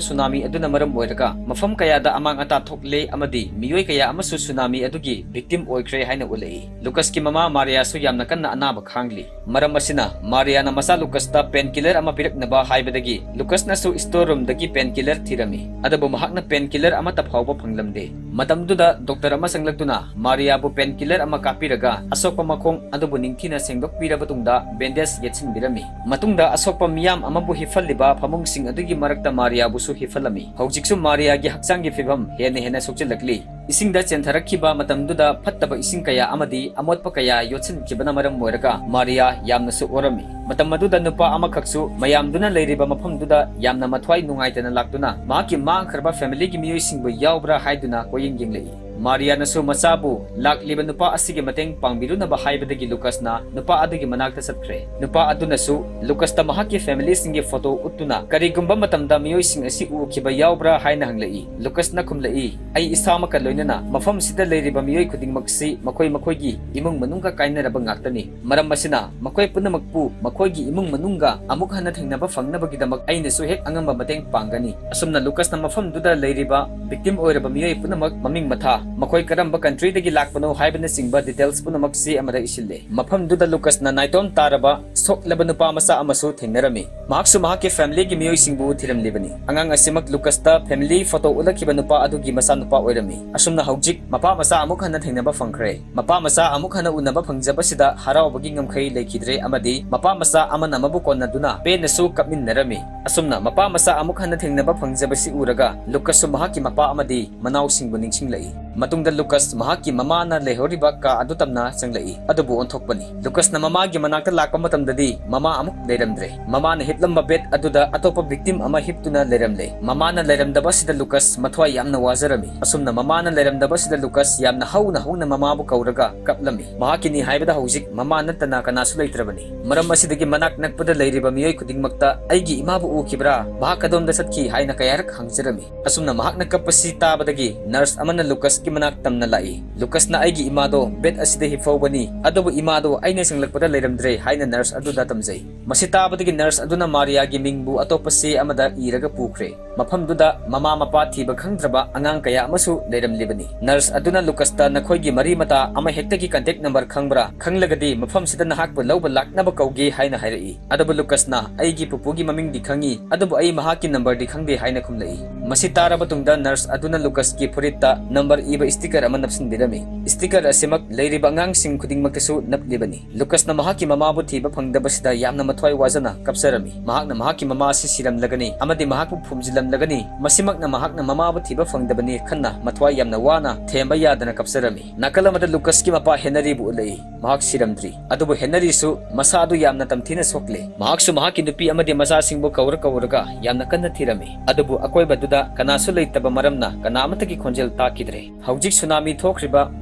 ꯁꯨꯅꯥꯃꯤ ꯑꯗꯨꯅ ꯃꯔꯝ ꯑꯣꯏꯔꯒ ꯃꯐꯝ ꯀꯌꯥꯗ ꯑꯃꯥꯡ ꯑꯇꯥ ꯊꯣꯛꯂꯦ ꯑꯃꯗꯤ ꯃꯤꯑꯣꯏ ꯀꯌꯥ ꯑꯃꯁꯨ ꯁꯨꯅꯥꯃꯤ ꯑꯗꯨꯒꯤ victim ꯑꯣꯏꯈ꯭ꯔꯦ ꯍꯥꯏꯅ ꯎꯠꯂꯛꯏ꯫ ꯂꯨꯀꯁꯀꯤ ꯃꯃꯥ ꯃꯥꯔꯤꯌꯥꯁꯨ ꯌꯥꯝꯅ ꯀꯟꯅ ꯑꯅꯥꯕ ꯈꯥꯡꯂꯤ꯫ ꯃꯔꯝ ꯑꯁꯤꯅ ꯃꯥꯔꯤꯌꯥꯅ ꯃꯆꯥ ꯂꯨꯀꯁꯇ painkiller ꯑꯃ ꯄꯤꯔꯛꯅꯕ ꯍꯥꯏꯕꯗꯒꯤ ꯂꯨꯀꯁꯅꯁꯨ store roomꯗꯒꯤ painkiller ꯊꯤꯔꯝꯃꯤ꯫ ꯑꯗꯨꯕꯨ ꯃꯍꯥꯛꯅ painkiller ꯑꯃꯠꯇ ꯐꯥꯎꯕ ꯐꯪꯂꯝꯗꯦ꯫ ꯃꯇꯝꯗꯨꯗ doctor ꯑꯃ ꯆꯪꯂꯛꯇꯨꯅ ꯃꯥꯔꯤꯌꯥꯕꯨ painkiller ꯑꯃ ꯀꯥꯞꯄꯤꯔꯒ ꯑꯁꯣꯛꯄ ꯃꯈꯣꯡ ꯑꯗꯨꯕꯨ ꯅꯤꯡꯊꯤꯅ ꯁꯦꯡꯗꯣꯛꯄꯤꯔꯕ ꯇꯨꯡꯗ bandage ꯌꯦꯠꯁꯤꯟꯕꯤꯔꯝꯃꯤ꯫ ꯃꯇꯨꯡꯗ ꯑꯁꯣꯛꯄ ꯃꯤꯌꯥꯝ ꯑꯃꯕꯨ ꯍꯤꯞꯍꯜꯂꯤꯕ ꯐꯃꯨꯡꯁꯤꯡ ꯑꯗꯨꯒꯤ ꯃꯔꯛꯇ ꯃꯥꯔꯤꯌꯥꯕꯨꯁꯨ ꯍꯤꯞꯍꯜꯂꯝꯃꯤ꯫ ꯍꯧꯖꯤꯛꯁꯨ ꯃꯥꯔꯤꯌꯥꯒꯤ ꯍꯛꯆꯥꯡꯒꯤ ꯐꯤꯕꯝ ꯍꯦꯟꯅ ꯍꯦꯟꯅ ꯁꯣꯛꯆꯤꯜꯂꯛꯂꯤ꯫ ꯏꯁꯤꯡꯗ ꯆꯦꯟꯊꯔꯛꯈꯤꯕ ꯃꯇꯝꯗꯨꯗ ꯐꯠꯇꯕ ꯏꯁꯤꯡ ꯀꯌꯥ ꯑꯃꯗꯤ ꯑꯃꯣꯠꯄ ꯀꯌꯥ ꯌꯣꯠꯁꯤꯟꯈꯤꯕꯅ ꯃꯔꯝ ꯑꯣꯏꯔꯒ ꯃꯥꯔꯤꯌꯥ ꯌꯥꯝꯅꯁꯨ ꯑꯣꯔꯝꯃꯤ꯫ ꯃꯇꯝ ꯑꯗꯨꯗ ꯅꯨꯄꯥ ꯑꯃꯈꯛꯁꯨ ꯃꯌꯥꯝꯗꯨꯅ ꯂꯩꯔꯤꯕ ꯃꯐꯝꯗꯨꯗ ꯌꯥꯝꯅ ꯃꯊ꯭ꯋꯥꯏ ꯅꯨꯡꯉꯥꯏꯇꯅ ꯂꯥꯛꯇꯨꯅ ꯃꯍꯥꯛꯀꯤ ꯃꯥꯡꯈ꯭ꯔꯕ familyꯒꯤ ꯃꯤꯑꯣꯏꯁꯤꯡꯕꯨ ꯌꯥꯎꯕ꯭ꯔꯥ ꯍꯥꯏꯗꯨꯅ ꯀꯣꯏꯌꯦꯡ ꯌꯦꯡꯂꯛꯏ꯫ ꯃꯥꯔꯤꯌꯥꯅꯁꯨ ꯃꯆꯥꯕꯨ ꯂꯥꯛꯂꯤꯕ ꯅꯨꯄꯥ ꯑꯁꯤꯒꯤ ꯃꯇꯦꯡ ꯄꯥꯡꯕꯤꯔꯨꯅꯕ ꯍꯥꯏꯕꯗꯒꯤ ꯂꯨꯀꯁꯅ ꯅꯨꯄꯥ ꯑꯗꯨꯒꯤ ꯃꯅꯥꯛꯇ ꯆꯠꯈ꯭ꯔꯦ꯫ ꯅꯨꯄꯥ ꯑꯗꯨꯅꯁꯨ ꯂꯨꯀꯁꯇ ꯃꯍꯥꯛꯀꯤ familyꯁꯤꯡꯒꯤ photo ꯎꯠꯇꯨꯅ ꯀꯔꯤꯒꯨꯝꯕ ꯃꯇꯝꯗ ꯃꯤꯑꯣꯏꯁꯤꯡ ꯑꯁꯤ ꯎꯈꯤꯕ ꯌꯥꯎꯕ꯭ꯔꯥ ꯍꯥꯏꯅ ꯍꯪꯂꯛꯏ꯫ ꯂꯨꯀꯁꯅ ꯈꯨꯝꯂꯛꯏ, "ꯑꯩ ꯏꯁꯥꯃꯛꯀ ꯂꯣꯏꯅꯅ ꯃꯐꯝꯁꯤꯗ ꯂꯩꯔꯤꯕ ꯃꯤꯑꯣꯏ ꯈꯨꯗꯤꯡꯃꯛꯁꯤ ꯃꯈꯣꯏ ꯃꯈꯣꯏꯒꯤ ꯏꯃꯨꯡ ꯃꯅꯨꯡꯒ ꯀꯥꯏꯅꯔꯕ ꯉꯥꯛꯇꯅꯤ꯫ ꯃꯔꯝ ꯑꯁꯤꯅ ꯃꯈꯣꯏ ꯄꯨꯝꯅꯃꯛꯄꯨ ꯃꯈꯣꯏꯒꯤ ꯏꯃꯨꯡ ꯃꯅꯨꯡꯒ ꯑꯃꯨꯛ ꯍꯟꯅ ꯊꯦꯡꯅꯕ ꯐꯪꯅꯕꯒꯤꯗꯃꯛ ꯑꯩꯅꯁꯨ ꯍꯦꯛ ꯑꯉꯝꯕ ꯃꯇꯦꯡ ꯄꯥꯡꯒꯅꯤ꯫" ꯑꯁꯨꯝꯅ ꯂꯨꯀꯁꯅ ꯃꯐꯝꯗꯨꯗ ꯂꯩꯔꯤꯕ victim ꯑꯣꯏꯔꯕ ꯃꯤꯑꯣꯏ ꯄꯨꯝꯅꯃꯛ ꯃꯃꯤꯡ ꯃꯊꯥ, ꯃꯈꯣꯏ ꯀꯔꯝꯕ countryꯗꯒꯤ ꯂꯥꯛꯄꯅꯣ ꯍꯥꯏꯕꯅꯆꯤꯡꯕ details ꯄꯨꯝꯅꯃꯛ ꯆꯦ ꯑꯃꯗ ꯏꯁꯤꯜꯂꯦ꯫ ꯃꯐꯝꯗꯨꯗ ꯂꯨꯀꯁꯅ ꯅꯥꯏꯇꯣꯝ ꯇꯥꯔꯕ ꯁꯣꯛꯂꯕ ꯅꯨꯄꯥ ꯃꯆꯥ ꯑꯃꯁꯨ ꯊꯦꯡꯅꯔꯝꯃꯤ꯫ ꯃꯍꯥꯛꯁꯨ ꯃꯍꯥꯛꯀꯤ familyꯒꯤ ꯃꯤꯑꯣꯏꯁꯤꯡꯕꯨ ꯊꯤꯔꯝꯂꯤꯕꯅꯤ꯫ ꯑꯉꯥꯡ ꯑꯁꯤꯃꯛ ꯂꯨꯀꯁꯇ family photo ꯎꯠꯂꯛꯈꯤꯕ ꯅꯨꯄꯥ ꯑꯗꯨꯒꯤ ꯃꯆꯥꯅꯨꯄꯥ ꯑꯣꯏꯔꯝꯃꯤ꯫ ꯑꯁꯨꯝꯅ ꯍꯧꯖꯤꯛ ꯃꯄꯥ ꯃꯆꯥ ꯑꯃꯨꯛ ꯍꯟꯅ ꯊꯦꯡꯅꯕ ꯐꯪꯈ꯭ꯔꯦ꯫ ꯃꯄꯥ ꯃꯆꯥ ꯑꯃꯨꯛ ꯍꯟꯅ ꯎꯅꯕ ꯐꯪꯖꯕꯁꯤꯗ ꯍꯔꯥꯎꯕꯒꯤ ꯉꯝꯈꯩ ꯂꯩꯈꯤꯗ꯭ꯔꯦ ꯑꯃꯗꯤ ꯃꯄꯥ ꯃꯆꯥ ꯑꯃꯅ ꯑꯃꯕꯨ ꯀꯣꯟꯅꯗꯨꯅ ꯄꯦꯟꯅꯁꯨ ꯀꯞꯃꯤꯟꯅꯔꯝꯃꯤ꯫ ꯑꯁꯨꯝꯅ ꯃꯄꯥ ꯃꯆꯥ ꯑꯃꯨꯛ ꯍꯟꯅ ꯊꯦꯡꯅꯕ ꯐꯪꯖꯕꯁꯤ ꯎꯔꯒ ꯂꯨꯀꯁꯁꯨ ꯃꯍꯥꯛꯀꯤ ꯃꯄꯥ ꯑꯃꯗꯤ ꯃꯅꯥꯎꯁꯤꯡꯕꯨ ꯅꯤꯡꯁꯤꯡꯂꯛꯏ꯫ ꯃꯇꯨꯡꯗ ꯂꯨꯀꯁ ꯃꯍꯥꯛꯀꯤ ꯃꯃꯥꯅ ꯂꯩꯍꯧꯔꯤꯕ ꯀꯥ ꯑꯗꯨ ꯇꯝꯅ ꯆꯪꯂꯛꯏ꯫ ꯑꯗꯨꯕꯨ ꯑꯣꯟꯊꯣꯛꯄꯅꯤ, ꯂꯨꯀꯁꯅ ꯃꯃꯥꯒꯤ ꯃꯅꯥꯛꯇ ꯂꯥꯛꯄ ꯃꯇꯝꯗꯗꯤ ꯃꯃꯥ ꯑꯃꯨꯛ ꯂꯩꯔꯝꯗ꯭ꯔꯦ꯫ ꯃꯃꯥꯅ ꯍꯤꯞꯂꯝꯕ bed ꯑꯗꯨꯗ ꯑꯇꯣꯞꯄ victim ꯑꯃ ꯍꯤꯞꯇꯨꯅ ꯂꯩꯔꯝꯂꯦ꯫ ꯃꯃꯥꯅ ꯂꯩꯔꯝꯗꯕ ꯑꯁꯤꯗ ꯂꯨꯀꯁ ꯃꯊ꯭ꯋꯥꯏ ꯌꯥꯝꯅ ꯋꯥꯖꯔꯝꯃꯤ꯫ ꯑꯁꯨꯝꯅ ꯃꯃꯥꯅ ꯂꯩꯔꯝꯗꯕ ꯑꯁꯤꯗ ꯂꯨꯀꯁ ꯌꯥꯝꯅ ꯍꯧꯅ ꯍꯧꯅ ꯃꯃꯥꯕꯨ ꯀꯧꯔꯒ ꯀꯞꯂꯝꯃꯤ꯫ ꯃꯍꯥꯛꯀꯤꯅꯤ ꯍꯥꯏꯕꯗ ꯍꯧꯖꯤꯛ ꯃꯃꯥ ꯅꯠꯇꯅ ꯀꯅꯥꯁꯨ ꯂꯩꯇ꯭ꯔꯕꯅꯤ꯫ ꯃꯔꯝ ꯑꯁꯤꯗꯒꯤ ꯃꯅꯥꯛ ꯅꯛꯄꯗ ꯂꯩꯔꯤꯕ ꯃꯤꯑꯣꯏ ꯈꯨꯗꯤꯡꯃꯛꯇ "ꯑꯩꯒꯤ ꯏꯃꯥꯕꯨ ꯎꯈꯤꯕ꯭ꯔꯥ? ꯃꯍꯥꯛ ꯀꯗꯣꯝꯗ ꯆꯠꯈꯤ?" ꯍꯥꯏꯅ ꯀꯌꯥꯔꯛ ꯍꯪꯖꯔꯝꯃꯤ꯫ ꯑꯁꯨꯝꯅ ꯃꯍꯥꯛꯅ ꯀꯞꯄꯁꯤ ꯇꯥꯕꯗꯒꯤ nurse ꯑꯃꯅ ꯂꯨꯀꯁꯀꯤ ꯃꯅꯥꯛ ꯇꯝꯅ ꯂꯥꯛꯏ꯫ ꯂꯨꯀꯁꯅ "ꯑꯩꯒꯤ ꯏꯃꯥꯗꯣ ꯕꯦꯗ ꯑꯁꯤꯗ ꯍꯤꯞꯐꯧꯕꯅꯤ, ꯑꯗꯨꯕꯨ ꯏꯃꯥꯗꯣ ꯑꯩꯅ ꯆꯪꯂꯛꯄꯗ ꯂꯩꯔꯝꯗ꯭ꯔꯦ" ꯍꯥꯏꯅ ꯅꯔꯁ ꯑꯗꯨꯗ ꯇꯝꯖꯩ꯫ ꯃꯁꯤ ꯇꯥꯕꯗꯒꯤ ꯅꯔꯁ ꯑꯗꯨꯅ ꯃꯥꯔꯤꯌꯥꯒꯤ ꯃꯤꯡꯕꯨ ꯑꯇꯣꯞꯄ ꯆꯦ ꯑꯃꯗ ꯏꯔꯒ ꯄꯨꯈ꯭ꯔꯦ꯫ ꯃꯐꯝꯗꯨꯗ ꯃꯃꯥ ꯃꯄꯥ ꯊꯤꯕ ꯈꯪꯗ꯭ꯔꯕ ꯑꯉꯥꯡ ꯀꯌꯥ ꯑꯃꯁꯨ ꯂꯩꯔꯝꯂꯤꯕꯅꯤ꯫ ꯅꯔꯁ ꯑꯗꯨꯅ ꯂꯨꯀꯁꯇ "ꯅꯈꯣꯏꯒꯤ ꯃꯔꯤ ꯃꯇꯥ ꯑꯃꯍꯦꯛꯇꯒꯤ ꯀꯟꯇꯦꯛ ꯅꯝꯕꯔ ꯈꯪꯕ꯭ꯔꯥ? ꯈꯪꯂꯒꯗꯤ ꯃꯐꯝꯁꯤꯗ ꯅꯍꯥꯛꯄꯨ ꯂꯧꯕ ꯂꯥꯛꯅꯕ ꯀꯧꯒꯦ" ꯍꯥꯏꯅ ꯍꯥꯏꯔꯛꯏ꯫ ꯑꯗꯨꯕꯨ ꯂꯨꯀꯁꯅ "ꯑꯩꯒꯤ ꯄꯨꯄꯨꯒꯤ ꯃꯃꯤꯡꯗꯤ ꯈꯪꯏ, ꯑꯗꯨꯕꯨ ꯑꯩ ꯃꯍꯥꯛꯀꯤ ꯅꯝꯕꯔꯗꯤ ꯈꯪꯗꯦ" ꯍꯥꯏꯅ ꯈꯨꯝꯂꯛꯏ꯫ ꯃꯁꯤ ꯇꯥꯔꯕ ꯇꯨꯡꯗ ꯅꯔꯁ ꯑꯗꯨꯅ ꯂꯨꯀꯁꯀꯤ ꯐꯨꯔꯤꯠꯇ ꯅꯝꯕꯔ ꯏꯕ ꯁ꯭ꯇꯤꯀꯔ ꯑꯃ ꯅꯞꯁꯤꯟꯕꯤꯔꯝꯃꯤ꯫ ꯁ꯭ꯇꯤꯀꯔ ꯑꯁꯤꯃꯛ ꯂꯩꯔꯤꯕ ꯑꯉꯥꯡꯁꯤꯡ ꯈꯨꯗꯤꯡꯃꯛꯇꯁꯨ ꯅꯞꯂꯤꯕꯅꯤ꯫ ꯂꯨꯀꯁꯅ ꯃꯍꯥꯛꯀꯤ ꯃꯃꯥꯕꯨ ꯊꯤꯕ ꯐꯪꯗꯕꯁꯤꯗ ꯌꯥꯝꯅ ꯃꯊ꯭ꯋꯥꯏ ꯋꯥꯖꯅ ꯀꯞꯆꯔꯝꯃꯤ꯫ ꯃꯍꯥꯛꯅ ꯃꯍꯥꯛꯀꯤ ꯃꯃꯥ ꯑꯁꯤ ꯁꯤꯔꯝꯂꯒꯅꯤ ꯑꯃꯗꯤ ꯃꯍꯥꯛꯄꯨ ꯐꯨꯝꯖꯤꯜꯂꯝꯂꯒꯅꯤ꯫ ꯃꯁꯤꯃꯛꯅ ꯃꯍꯥꯛꯅ ꯃꯃꯥꯕꯨ ꯊꯤꯕ ꯐꯪꯗꯕꯅꯤ ꯈꯟꯅ ꯃꯊ꯭ꯋꯥꯏ ꯌꯥꯝꯅ ꯋꯥꯅ ꯊꯦꯝꯕ ꯌꯥꯗꯅ ꯀꯞꯆꯔꯝꯃꯤ꯫ ꯅꯥꯀꯜ ꯑꯃꯗ ꯂꯨꯀꯁꯀꯤ ꯃꯄꯥ ꯍꯦꯅꯔꯤꯕꯨ ꯎꯠꯂꯛꯏ꯫ ꯃꯍꯥꯛ ꯁꯤꯔꯝꯗ꯭ꯔꯤ꯫ ꯑꯗꯨꯕꯨ ꯍꯦꯅꯔꯤꯁꯨ ꯃꯁꯥ ꯑꯗꯨ ꯌꯥꯝꯅ ꯇꯝꯊꯤꯅ ꯁꯣꯛꯂꯦ꯫ ꯃꯍꯥꯛꯁꯨ ꯃꯍꯥꯛꯀꯤ ꯅꯨꯄꯤ ꯑꯃꯗꯤ ꯃꯆꯥꯁꯤꯡꯕꯨ ꯀꯧꯔ ꯀꯧꯔꯒ ꯌꯥꯝꯅ ꯀꯟꯅ ꯊꯤꯔꯝꯃꯤ꯫ ꯑꯗꯨꯕꯨ ꯑꯀꯣꯏꯕꯗꯨꯗ ꯀꯅꯥꯁꯨ ꯂꯩꯇꯕ ꯃꯔꯝꯅ ꯀꯅꯥ ꯑꯃꯠꯇꯒꯤ ꯈꯣꯟꯖꯦꯜ ꯇꯥꯈꯤꯗ꯭ꯔꯦ꯫ ꯍꯧꯖꯤꯛ ꯁꯨꯅꯥꯃꯤ ꯊꯣꯛꯈ꯭ꯔꯤꯕ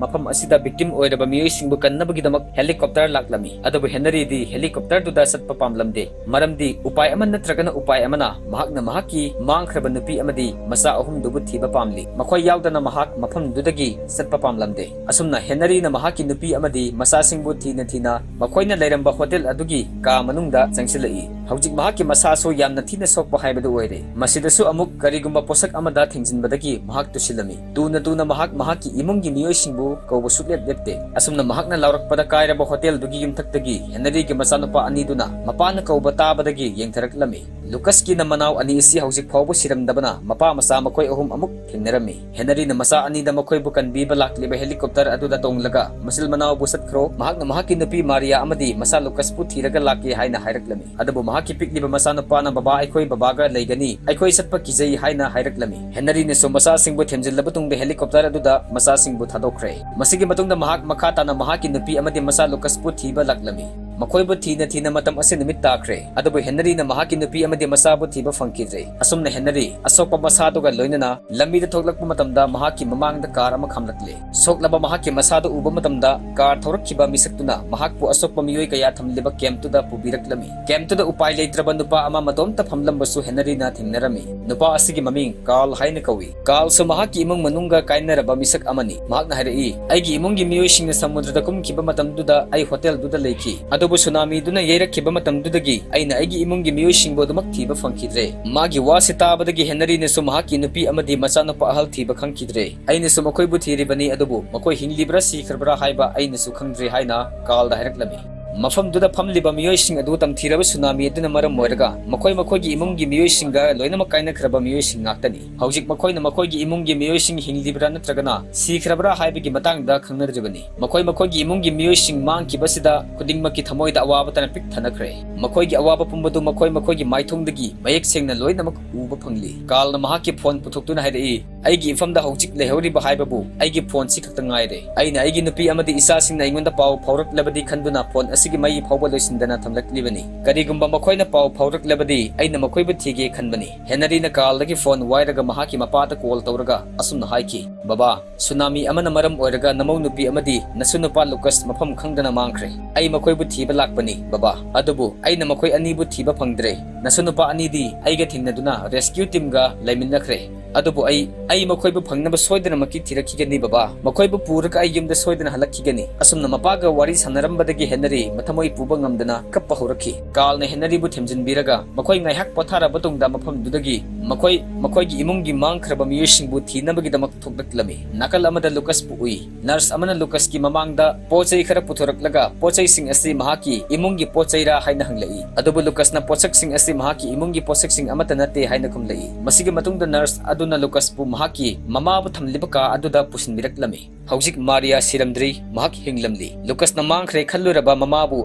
ꯃꯐꯝ ꯑꯁꯤꯗ ꯚꯤꯛꯇꯤꯝ ꯑꯣꯏꯔꯕ ꯃꯤꯑꯣꯏꯁꯤꯡꯕꯨ ꯀꯟꯅꯕꯒꯤꯗꯃꯛ ꯍꯦꯂꯤꯀꯣꯞꯇꯔ ꯂꯥꯛꯂꯝꯃꯤ꯫ ꯑꯗꯨꯕꯨ ꯍꯦꯅꯔꯤꯗꯤ ꯍꯦꯂꯤꯀꯣꯞꯇꯔꯗꯨꯗ ꯆꯠꯄ ꯄꯥꯝꯂꯝꯗꯦ꯫ ꯃꯔꯝꯗꯤ ꯎꯄꯥꯏ ꯑꯃ ꯅꯠꯇ꯭ꯔꯒꯅ ꯎꯄꯥꯏ ꯑꯃꯅ ꯃꯍꯥꯛꯅ ꯃꯍꯥꯛꯀꯤ ꯃꯥꯡꯈ꯭ꯔꯕ ꯅꯨꯄꯤ ꯑꯃꯗꯤ ꯃꯆꯥ ꯑꯍꯨꯝꯗꯨꯕꯨ ꯊꯤꯕ ꯄꯥꯝꯂꯤ꯫ ꯃꯈꯣꯏ ꯌꯥꯎꯗꯅ ꯃꯍꯥꯛ ꯃꯐꯝꯗꯨꯗꯒꯤ ꯆꯠꯄ ꯄꯥꯝꯂꯝꯗꯦ꯫ ꯑꯁꯨꯝꯅ ꯍꯦꯅꯔꯤꯅ ꯃꯍꯥꯛꯀꯤ ꯅꯨꯄꯤ ꯑꯃꯗꯤ ꯃꯆꯥꯁꯤꯡꯕꯨ ꯊꯤꯅ ꯊꯤꯅ ꯃꯈꯣꯏꯅ ꯂꯩꯔꯝꯕ ꯍꯣꯇꯦꯜ ꯑꯗꯨꯒꯤ ꯀꯥ ꯃꯅꯨꯡꯗ ꯆꯪꯁꯤꯜꯂꯛꯏ꯫ ꯍꯧꯖꯤꯛ ꯃꯍꯥꯛꯀꯤ ꯃꯁꯥꯁꯨ ꯌꯥꯝꯅ ꯊꯤꯅ ꯁꯣꯛꯄ ꯍꯥꯏꯕꯗꯨ ꯑꯣꯏꯔꯦ꯫ ꯃꯁꯤꯗꯁꯨ ꯑꯃꯨꯛ ꯀꯔꯤꯒꯨꯝꯕ ꯄꯣꯠꯁꯛ ꯑꯃꯗ ꯊꯦꯡꯖꯤꯟꯕꯗꯒꯤ ꯃꯍꯥꯛ ꯇꯨꯁꯤꯜꯂꯝꯃꯤ꯫ ꯇꯨꯅ ꯇꯨꯅ ꯃꯍꯥꯛ ꯃꯍꯥꯛꯀꯤ ꯏꯃꯨꯡꯒꯤ ꯃꯤꯑꯣꯏꯁꯤꯡꯕꯨ ꯀꯧꯕ ꯁꯨꯛꯂꯦꯞ ꯂꯦꯞꯇꯦ꯫ ꯑꯁꯨꯝꯅ ꯃꯍꯥꯛꯅ ꯂꯥꯎꯔꯛꯄꯗ ꯀꯥꯏꯔꯕ ꯍꯣꯇꯦꯜꯗꯨꯒꯤ ꯌꯨꯝꯊꯛꯇꯒꯤ ꯍꯦꯅꯔꯤꯒꯤ ꯃꯆꯥꯅꯨꯄꯥ ꯑꯅꯤꯗꯨꯅ ꯃꯄꯥꯅ ꯀꯧꯕ ꯇꯥꯕꯗꯒꯤ ꯌꯦꯡꯊꯔꯛꯂꯝꯃꯤ꯫ ꯂꯨꯀꯁꯀꯤ ꯃꯅꯥꯎ ꯑꯅꯤ ꯑꯁꯤ ꯍꯧꯖꯤꯛ ꯐꯥꯎꯕ ꯁꯤꯔꯝꯗꯕꯅ ꯃꯄꯥ ꯃꯆꯥ ꯃꯈꯣꯏ ꯑꯍꯨꯝ ꯑꯃꯨꯛ ꯊꯦꯡꯅꯔꯝꯃꯤ꯫ ꯍꯦꯅꯔꯤꯅ ꯃꯆꯥ ꯑꯅꯤꯗ ꯃꯈꯣꯏꯕꯨ ꯀꯟꯕꯤꯕ ꯂꯥꯛꯂꯤꯕ ꯍꯦꯂꯤꯀꯣꯞꯇꯔ ꯑꯗꯨꯗ ꯇꯣꯡꯂꯒ ꯃꯆꯤꯜ ꯃꯅꯥꯎꯕꯨ ꯆꯠꯈ꯭ꯔꯣ, ꯃꯍꯥꯛꯅ ꯃꯍꯥꯛꯀꯤ ꯅꯨꯄꯤ ꯃꯥꯔꯤꯌꯥ ꯑꯃꯗꯤ ꯃꯆꯥ ꯂꯨꯀꯁꯄꯨ ꯊꯤꯔꯒ ꯂꯥꯛꯀꯦ ꯍꯥꯏꯅ ꯍꯥꯏꯔꯛꯂꯝꯃꯤ꯫ ꯑꯗꯨꯕꯨ ꯃꯍꯥꯛꯀꯤ ꯄꯤꯛꯂꯤꯕ ꯃꯆꯥꯅꯨꯄꯥꯅ "ꯕꯕꯥ, ꯑꯩꯈꯣꯏ ꯕꯕꯥꯒ ꯂꯩꯒꯅꯤ, ꯑꯩꯈꯣꯏ ꯆꯠꯄ ꯀꯤꯖꯩ" ꯍꯥꯏꯅ ꯍꯥꯏꯔꯛꯂꯝꯃꯤ꯫ ꯍꯦꯅꯔꯤꯅꯁꯨ ꯃꯆꯥꯁꯤꯡꯕꯨ ꯊꯦꯝꯖꯤꯜꯂꯕ ꯇꯨꯡꯗ ꯍꯦꯂꯤꯀꯣꯞꯇꯔ ꯑꯗꯨꯗ ꯃꯆꯥꯁꯤꯡꯕꯨ ꯊꯥꯗꯣꯛꯈ꯭ꯔꯦ꯫ ꯃꯁꯤꯒꯤ ꯃꯇꯨꯡꯗ ꯃꯍꯥꯛ ꯃꯈꯥ ꯇꯥꯅ ꯃꯍꯥꯛꯀꯤ ꯅꯨꯄꯤ ꯑꯃꯗꯤ ꯃꯆꯥ ꯂꯨꯀꯁꯄꯨ ꯊꯤꯕ ꯂꯥꯛꯂꯝꯃꯤ꯫ ꯃꯈꯣꯏꯕꯨ ꯊꯤꯅ ꯊꯤꯅ ꯃꯇꯝ ꯑꯁꯤ ꯅꯨꯃꯤꯠ ꯇꯥꯈ꯭ꯔꯦ, ꯑꯗꯨꯕꯨ ꯍꯦꯅꯔꯤꯅ ꯃꯍꯥꯛꯀꯤ ꯅꯨꯄꯤ ꯑꯃꯗꯤ ꯃꯆꯥꯕꯨ ꯊꯤꯕ ꯐꯪꯈꯤꯗ꯭ꯔꯦ꯫ ꯑꯁꯨꯝꯅ ꯍꯦꯅꯔꯤ ꯑꯁꯣꯛꯄ ꯃꯁꯥꯗꯨꯒ ꯂꯣꯏꯅꯅ ꯂꯝꯕꯤꯗ ꯊꯣꯛꯂꯛꯄ ꯃꯇꯝꯗ ꯃꯍꯥꯛꯀꯤ ꯃꯃꯥꯡꯗ ꯀꯥꯔ ꯑꯃ ꯈꯥꯝꯂꯛꯂꯦ꯫ ꯁꯣꯛꯂꯕ ꯃꯍꯥꯛꯀꯤ ꯃꯁꯥꯗꯨ ꯎꯕ ꯃꯇꯝꯗ ꯀꯥꯔ ꯊꯧꯔꯛꯈꯤꯕ ꯃꯤꯁꯛꯇꯨꯅ ꯃꯍꯥꯛꯄꯨ ꯑꯁꯣꯛꯄ ꯃꯤꯑꯣꯏ ꯀꯌꯥ ꯊꯝꯂꯤꯕ ꯀꯦꯝꯞꯇꯨꯗ ꯄꯨꯕꯤꯔꯛꯂꯝꯃꯤ꯫ ꯀꯦꯝꯞꯇꯨꯗ ꯎꯄꯥꯏ ꯂꯩꯇ꯭ꯔꯕ ꯅꯨꯄꯥ ꯑꯃ ꯃꯇꯣꯝꯇ ꯐꯝꯂꯝꯕꯁꯨ ꯍꯦꯅꯔꯤꯅ ꯊꯦꯡꯅꯔꯝꯃꯤ꯫ ꯅꯨꯄꯥ ꯑꯁꯤꯒꯤ ꯃꯃꯤꯡ ꯀꯥꯔꯜ ꯍꯥꯏꯅ ꯀꯧꯏ꯫ ꯀꯥꯔꯜꯁꯨ ꯃꯍꯥꯛꯀꯤ ꯏꯃꯨꯡ ꯃꯅꯨꯡꯒ ꯀꯥꯏꯅꯔꯕ ꯃꯤꯁꯛ ꯑꯃꯅꯤ꯫ ꯃꯍꯥꯛꯅ ꯍꯥꯏꯔꯛꯏ, "ꯑꯩꯒꯤ ꯏꯃꯨꯡꯒꯤ ꯃꯤꯑꯣꯏꯁꯤꯡꯅ ꯁꯃꯨꯗ꯭ꯔꯗ ꯀꯨꯝꯈꯤꯕ ꯃꯇꯝꯗꯨꯗ ꯑꯩ ꯍꯣꯇꯦꯜꯗꯨꯗ ꯂꯩꯈꯤ꯫ ꯑꯗꯨꯕꯨ ꯁꯨꯅꯥꯃꯤꯗꯨꯅ ꯌꯩꯔꯛꯈꯤꯕ ꯃꯇꯝꯗꯨꯗꯒꯤ ꯑꯩꯅ ꯑꯩꯒꯤ ꯏꯃꯨꯡꯒꯤ ꯃꯤꯑꯣꯏꯁꯤꯡꯕꯨ ꯑꯗꯨꯃꯛ ꯊꯤꯕ ꯐꯪꯈꯤꯗ꯭ꯔꯦ꯫" ꯃꯥꯒꯤ ꯋꯥꯁꯤ ꯇꯥꯕꯗꯒꯤ ꯍꯦꯅꯔꯤꯅꯁꯨ ꯃꯍꯥꯛꯀꯤ ꯅꯨꯄꯤ ꯑꯃꯗꯤ ꯃꯆꯥꯅꯨꯄꯥ ꯑꯍꯜ ꯊꯤꯕ ꯈꯪꯈꯤꯗ꯭ꯔꯦ꯫ "ꯑꯩꯅꯁꯨ ꯃꯈꯣꯏꯕꯨ ꯊꯤꯔꯤꯕꯅꯤ, ꯑꯗꯨꯕꯨ ꯃꯈꯣꯏ ꯍꯤꯡꯂꯤꯕ꯭ꯔꯥ ꯁꯤꯈ꯭ꯔꯕ꯭ꯔꯥ ꯍꯥꯏꯕ ꯑꯩꯅꯁꯨ ꯈꯪꯗ꯭ꯔꯦ" ꯍꯥꯏꯅ ꯀꯥꯔꯜꯗ ꯍꯥꯏꯔꯛꯂꯝꯃꯤ꯫ ꯃꯐꯝꯗꯨꯗ ꯐꯝꯂꯤꯕ ꯃꯤꯑꯣꯏꯁꯤꯡ ꯑꯗꯨ ꯇꯝꯊꯤꯔꯕ ꯁꯨꯅꯥꯃꯤ ꯑꯗꯨꯅ ꯃꯔꯝ ꯑꯣꯏꯔꯒ ꯃꯈꯣꯏ ꯃꯈꯣꯏꯒꯤ ꯏꯃꯨꯡꯒꯤ ꯃꯤꯑꯣꯏꯁꯤꯡꯒ ꯂꯣꯏꯅꯃꯛ ꯀꯥꯏꯅꯈ꯭ꯔꯕ ꯃꯤꯑꯣꯏꯁꯤꯡ ꯉꯥꯛꯇꯅꯤ꯫ ꯍꯧꯖꯤꯛ ꯃꯈꯣꯏꯅ ꯃꯈꯣꯏꯒꯤ ꯏꯃꯨꯡꯒꯤ ꯃꯤꯑꯣꯏꯁꯤꯡ ꯍꯤꯡꯂꯤꯕ꯭ꯔꯥ ꯅꯠꯇ꯭ꯔꯒꯅ ꯁꯤꯈ꯭ꯔꯕ꯭ꯔꯥ ꯍꯥꯏꯕꯒꯤ ꯃꯇꯥꯡꯗ ꯈꯪꯅꯗ꯭ꯔꯤꯕꯅꯤ꯫ ꯃꯈꯣꯏ ꯃꯈꯣꯏꯒꯤ ꯏꯃꯨꯡꯒꯤ ꯃꯤꯑꯣꯏꯁꯤꯡ ꯃꯥꯡꯈꯤꯕꯁꯤꯗ ꯈꯨꯗꯤꯡꯃꯛꯀꯤ ꯊꯃꯣꯏꯗ ꯑꯋꯥꯕꯇꯅ ꯄꯤꯛ ꯊꯟꯅꯈ꯭ꯔꯦ꯫ ꯃꯈꯣꯏꯒꯤ ꯑꯋꯥꯕ ꯄꯨꯝꯕꯗꯨ ꯃꯈꯣꯏ ꯃꯈꯣꯏꯒꯤ ꯃꯥꯏꯊꯣꯡꯗꯒꯤ ꯃꯌꯦꯛ ꯁꯦꯡꯅ ꯂꯣꯏꯅꯃꯛ ꯎꯕ ꯐꯪꯂꯤ꯫ ꯀꯥꯔꯜꯅ ꯃꯍꯥꯛꯀꯤ ꯐꯣꯟ ꯄꯨꯊꯣꯛꯇꯨꯅ ꯍꯥꯏꯔꯛꯏ, "ꯑꯩꯒꯤ ꯏꯐꯝꯗ ꯍꯧꯖꯤꯛ ꯂꯩꯍꯧꯔꯤꯕ ꯍꯥꯏꯕꯕꯨ ꯑꯩꯒꯤ ꯐꯣꯟꯁꯤ ꯈꯛꯇ ꯉꯥꯏꯔꯦ꯫ ꯑꯩꯅ ꯑꯩꯒꯤ ꯅꯨꯄꯤ ꯑꯃꯗꯤ ꯏꯆꯥꯁꯤꯡꯅ ꯑꯩꯉꯣꯟꯗ ꯄꯥꯎ ꯐꯥꯎꯔꯛꯂꯕꯗꯤ ꯈꯟꯗꯨꯅ ꯐꯣꯟ ꯑꯁꯤꯒꯤ ꯃꯩ ꯐꯥꯎꯕ ꯂꯣꯏꯁꯤꯟꯗꯅ ꯊꯝꯂꯛꯂꯤꯕꯅꯤ꯫ ꯀꯔꯤꯒꯨꯝꯕ ꯃꯈꯣꯏꯅ ꯄꯥꯎ ꯐꯥꯎꯔꯛꯂꯕꯗꯤ ꯑꯩꯅ ꯃꯈꯣꯏꯕꯨ ꯊꯤꯒꯦ ꯈꯟꯕꯅꯤ꯫" ꯍꯦꯅꯔꯤꯅ ꯀꯥꯔꯜꯗꯒꯤ ꯐꯣꯟ ꯋꯥꯏꯔꯒ ꯃꯍꯥꯛꯀꯤ ꯃꯄꯥꯗ ꯀꯣꯜ ꯇꯧꯔꯒ ꯑꯁꯨꯝꯅ ꯍꯥꯏꯈꯤ, "ꯕꯕꯥ, ꯁꯨꯅꯥꯃꯤ ꯑꯃꯅ ꯃꯔꯝ ꯑꯣꯏꯔꯒ ꯅꯃꯧ ꯅꯨꯄꯤ ꯑꯃꯗꯤ ꯅꯁꯨ ꯅꯨꯄꯥ ꯂꯨꯀꯁ ꯃꯐꯝ ꯈꯪꯗꯅ ꯃꯥꯡꯈ꯭ꯔꯦ꯫ ꯑꯩ ꯃꯈꯣꯏꯕꯨ ꯊꯤꯕ ꯂꯥꯛꯄꯅꯤ, ꯕꯕꯥ꯫ ꯑꯗꯨꯕꯨ ꯑꯩꯅ ꯃꯈꯣꯏ ꯑꯅꯤꯕꯨ ꯊꯤꯕ ꯐꯪꯗ꯭ꯔꯦ꯫ ꯅꯁꯨ ꯅꯨꯄꯥ ꯑꯅꯤꯗꯤ ꯑꯩꯒ ꯊꯦꯡꯅꯗꯨꯅ ꯔꯦꯁꯀ꯭ꯌꯨ ꯇꯤꯝꯒ ꯂꯩꯃꯤꯟꯅꯈ꯭ꯔꯦ꯫ ꯑꯗꯨꯕꯨ ꯑꯩ, ꯑꯩ ꯃꯈꯣꯏꯕꯨ ꯐꯪꯅꯕ ꯁꯣꯏꯗꯅꯃꯛꯀꯤ ꯊꯤꯔꯛꯈꯤꯒꯅꯤ, ꯕꯕꯥ꯫ ꯃꯈꯣꯏꯕꯨ ꯄꯨꯔꯒ ꯑꯩ ꯌꯨꯝꯗ ꯁꯣꯏꯗꯅ ꯍꯜꯂꯛꯈꯤꯒꯅꯤ꯫" ꯑꯁꯨꯝꯅ ꯃꯄꯥꯒ ꯋꯥꯔꯤ ꯁꯥꯟꯅꯔꯝꯕꯗꯒꯤ ꯍꯦꯅꯔꯤ ꯃꯊꯃꯣꯏ ꯄꯨꯕ ꯉꯝꯗꯅ ꯀꯞꯄ ꯍꯧꯔꯛꯈꯤ꯫ ꯀꯥꯔꯜꯅ ꯍꯦꯅꯔꯤꯕꯨ ꯊꯦꯝꯖꯤꯟꯕꯤꯔꯒ ꯃꯈꯣꯏ ꯉꯥꯏꯍꯥꯛ ꯄꯣꯊꯥꯔꯕ ꯇꯨꯡꯗ ꯃꯐꯝꯗꯨꯗꯒꯤ ꯃꯈꯣꯏ ꯃꯈꯣꯏꯒꯤ ꯏꯃꯨꯡꯒꯤ ꯃꯥꯡꯈ꯭ꯔꯕ ꯃꯤꯑꯣꯏꯁꯤꯡꯕꯨ ꯊꯤꯅꯕꯒꯤꯗꯃꯛ ꯊꯣꯛꯂꯛꯂꯝꯃꯤ꯫ ꯅꯥꯀꯜ ꯑꯃꯗ ꯂꯨꯀꯁꯄꯨ ꯎꯏ꯫ ꯅꯔꯁ ꯑꯃꯅ ꯂꯨꯀꯁꯀꯤ ꯃꯃꯥꯡꯗ ꯄꯣꯠ ꯆꯩ ꯈꯔ ꯄꯨꯊꯣꯔꯛꯂꯒ ꯄꯣꯠ ꯆꯩꯁꯤꯡ ꯑꯁꯤ ꯃꯍꯥꯛꯀꯤ ꯏꯃꯨꯡꯒꯤ ꯄꯣꯠ ꯆꯩꯔꯥ ꯍꯥꯏꯅ ꯍꯪꯂꯛꯏ꯫ ꯑꯗꯨꯕꯨ ꯂꯨꯀꯁꯅ ꯄꯣꯠꯁꯛꯁꯤꯡ ꯑꯁꯤ ꯃꯍꯥꯛꯀꯤ ꯏꯃꯨꯡꯒꯤ ꯄꯣꯠꯁꯛꯁꯤꯡ ꯑꯃꯠꯇ ꯅꯠꯇꯦ ꯍꯥꯏꯅ ꯈꯨꯝꯂꯛꯏ꯫ ꯃꯁꯤꯒꯤ ꯃꯇꯨꯡꯗ ꯅꯔꯁ ꯑꯗꯨꯅ ꯂꯨꯀꯁꯄꯨ ꯃꯍꯥꯛꯀꯤ ꯃꯃꯥꯕꯨ ꯊꯝꯂꯤꯕ ꯀꯥ ꯑꯗꯨꯗ ꯄꯨꯁꯤꯟꯕꯤꯔꯛꯂꯝꯃꯤ꯫ ꯍꯧꯖꯤꯛ ꯃꯥꯔꯤꯌꯥ ꯁꯤꯔꯝꯗ꯭ꯔꯤ, ꯃꯍꯥꯛ ꯍꯤꯡꯂꯝꯂꯤ꯫ ꯂꯨꯀꯁꯅ ꯃꯥꯡꯈ꯭ꯔꯦ ꯈꯜꯂꯨꯔꯕ ꯃꯃꯥꯕꯨ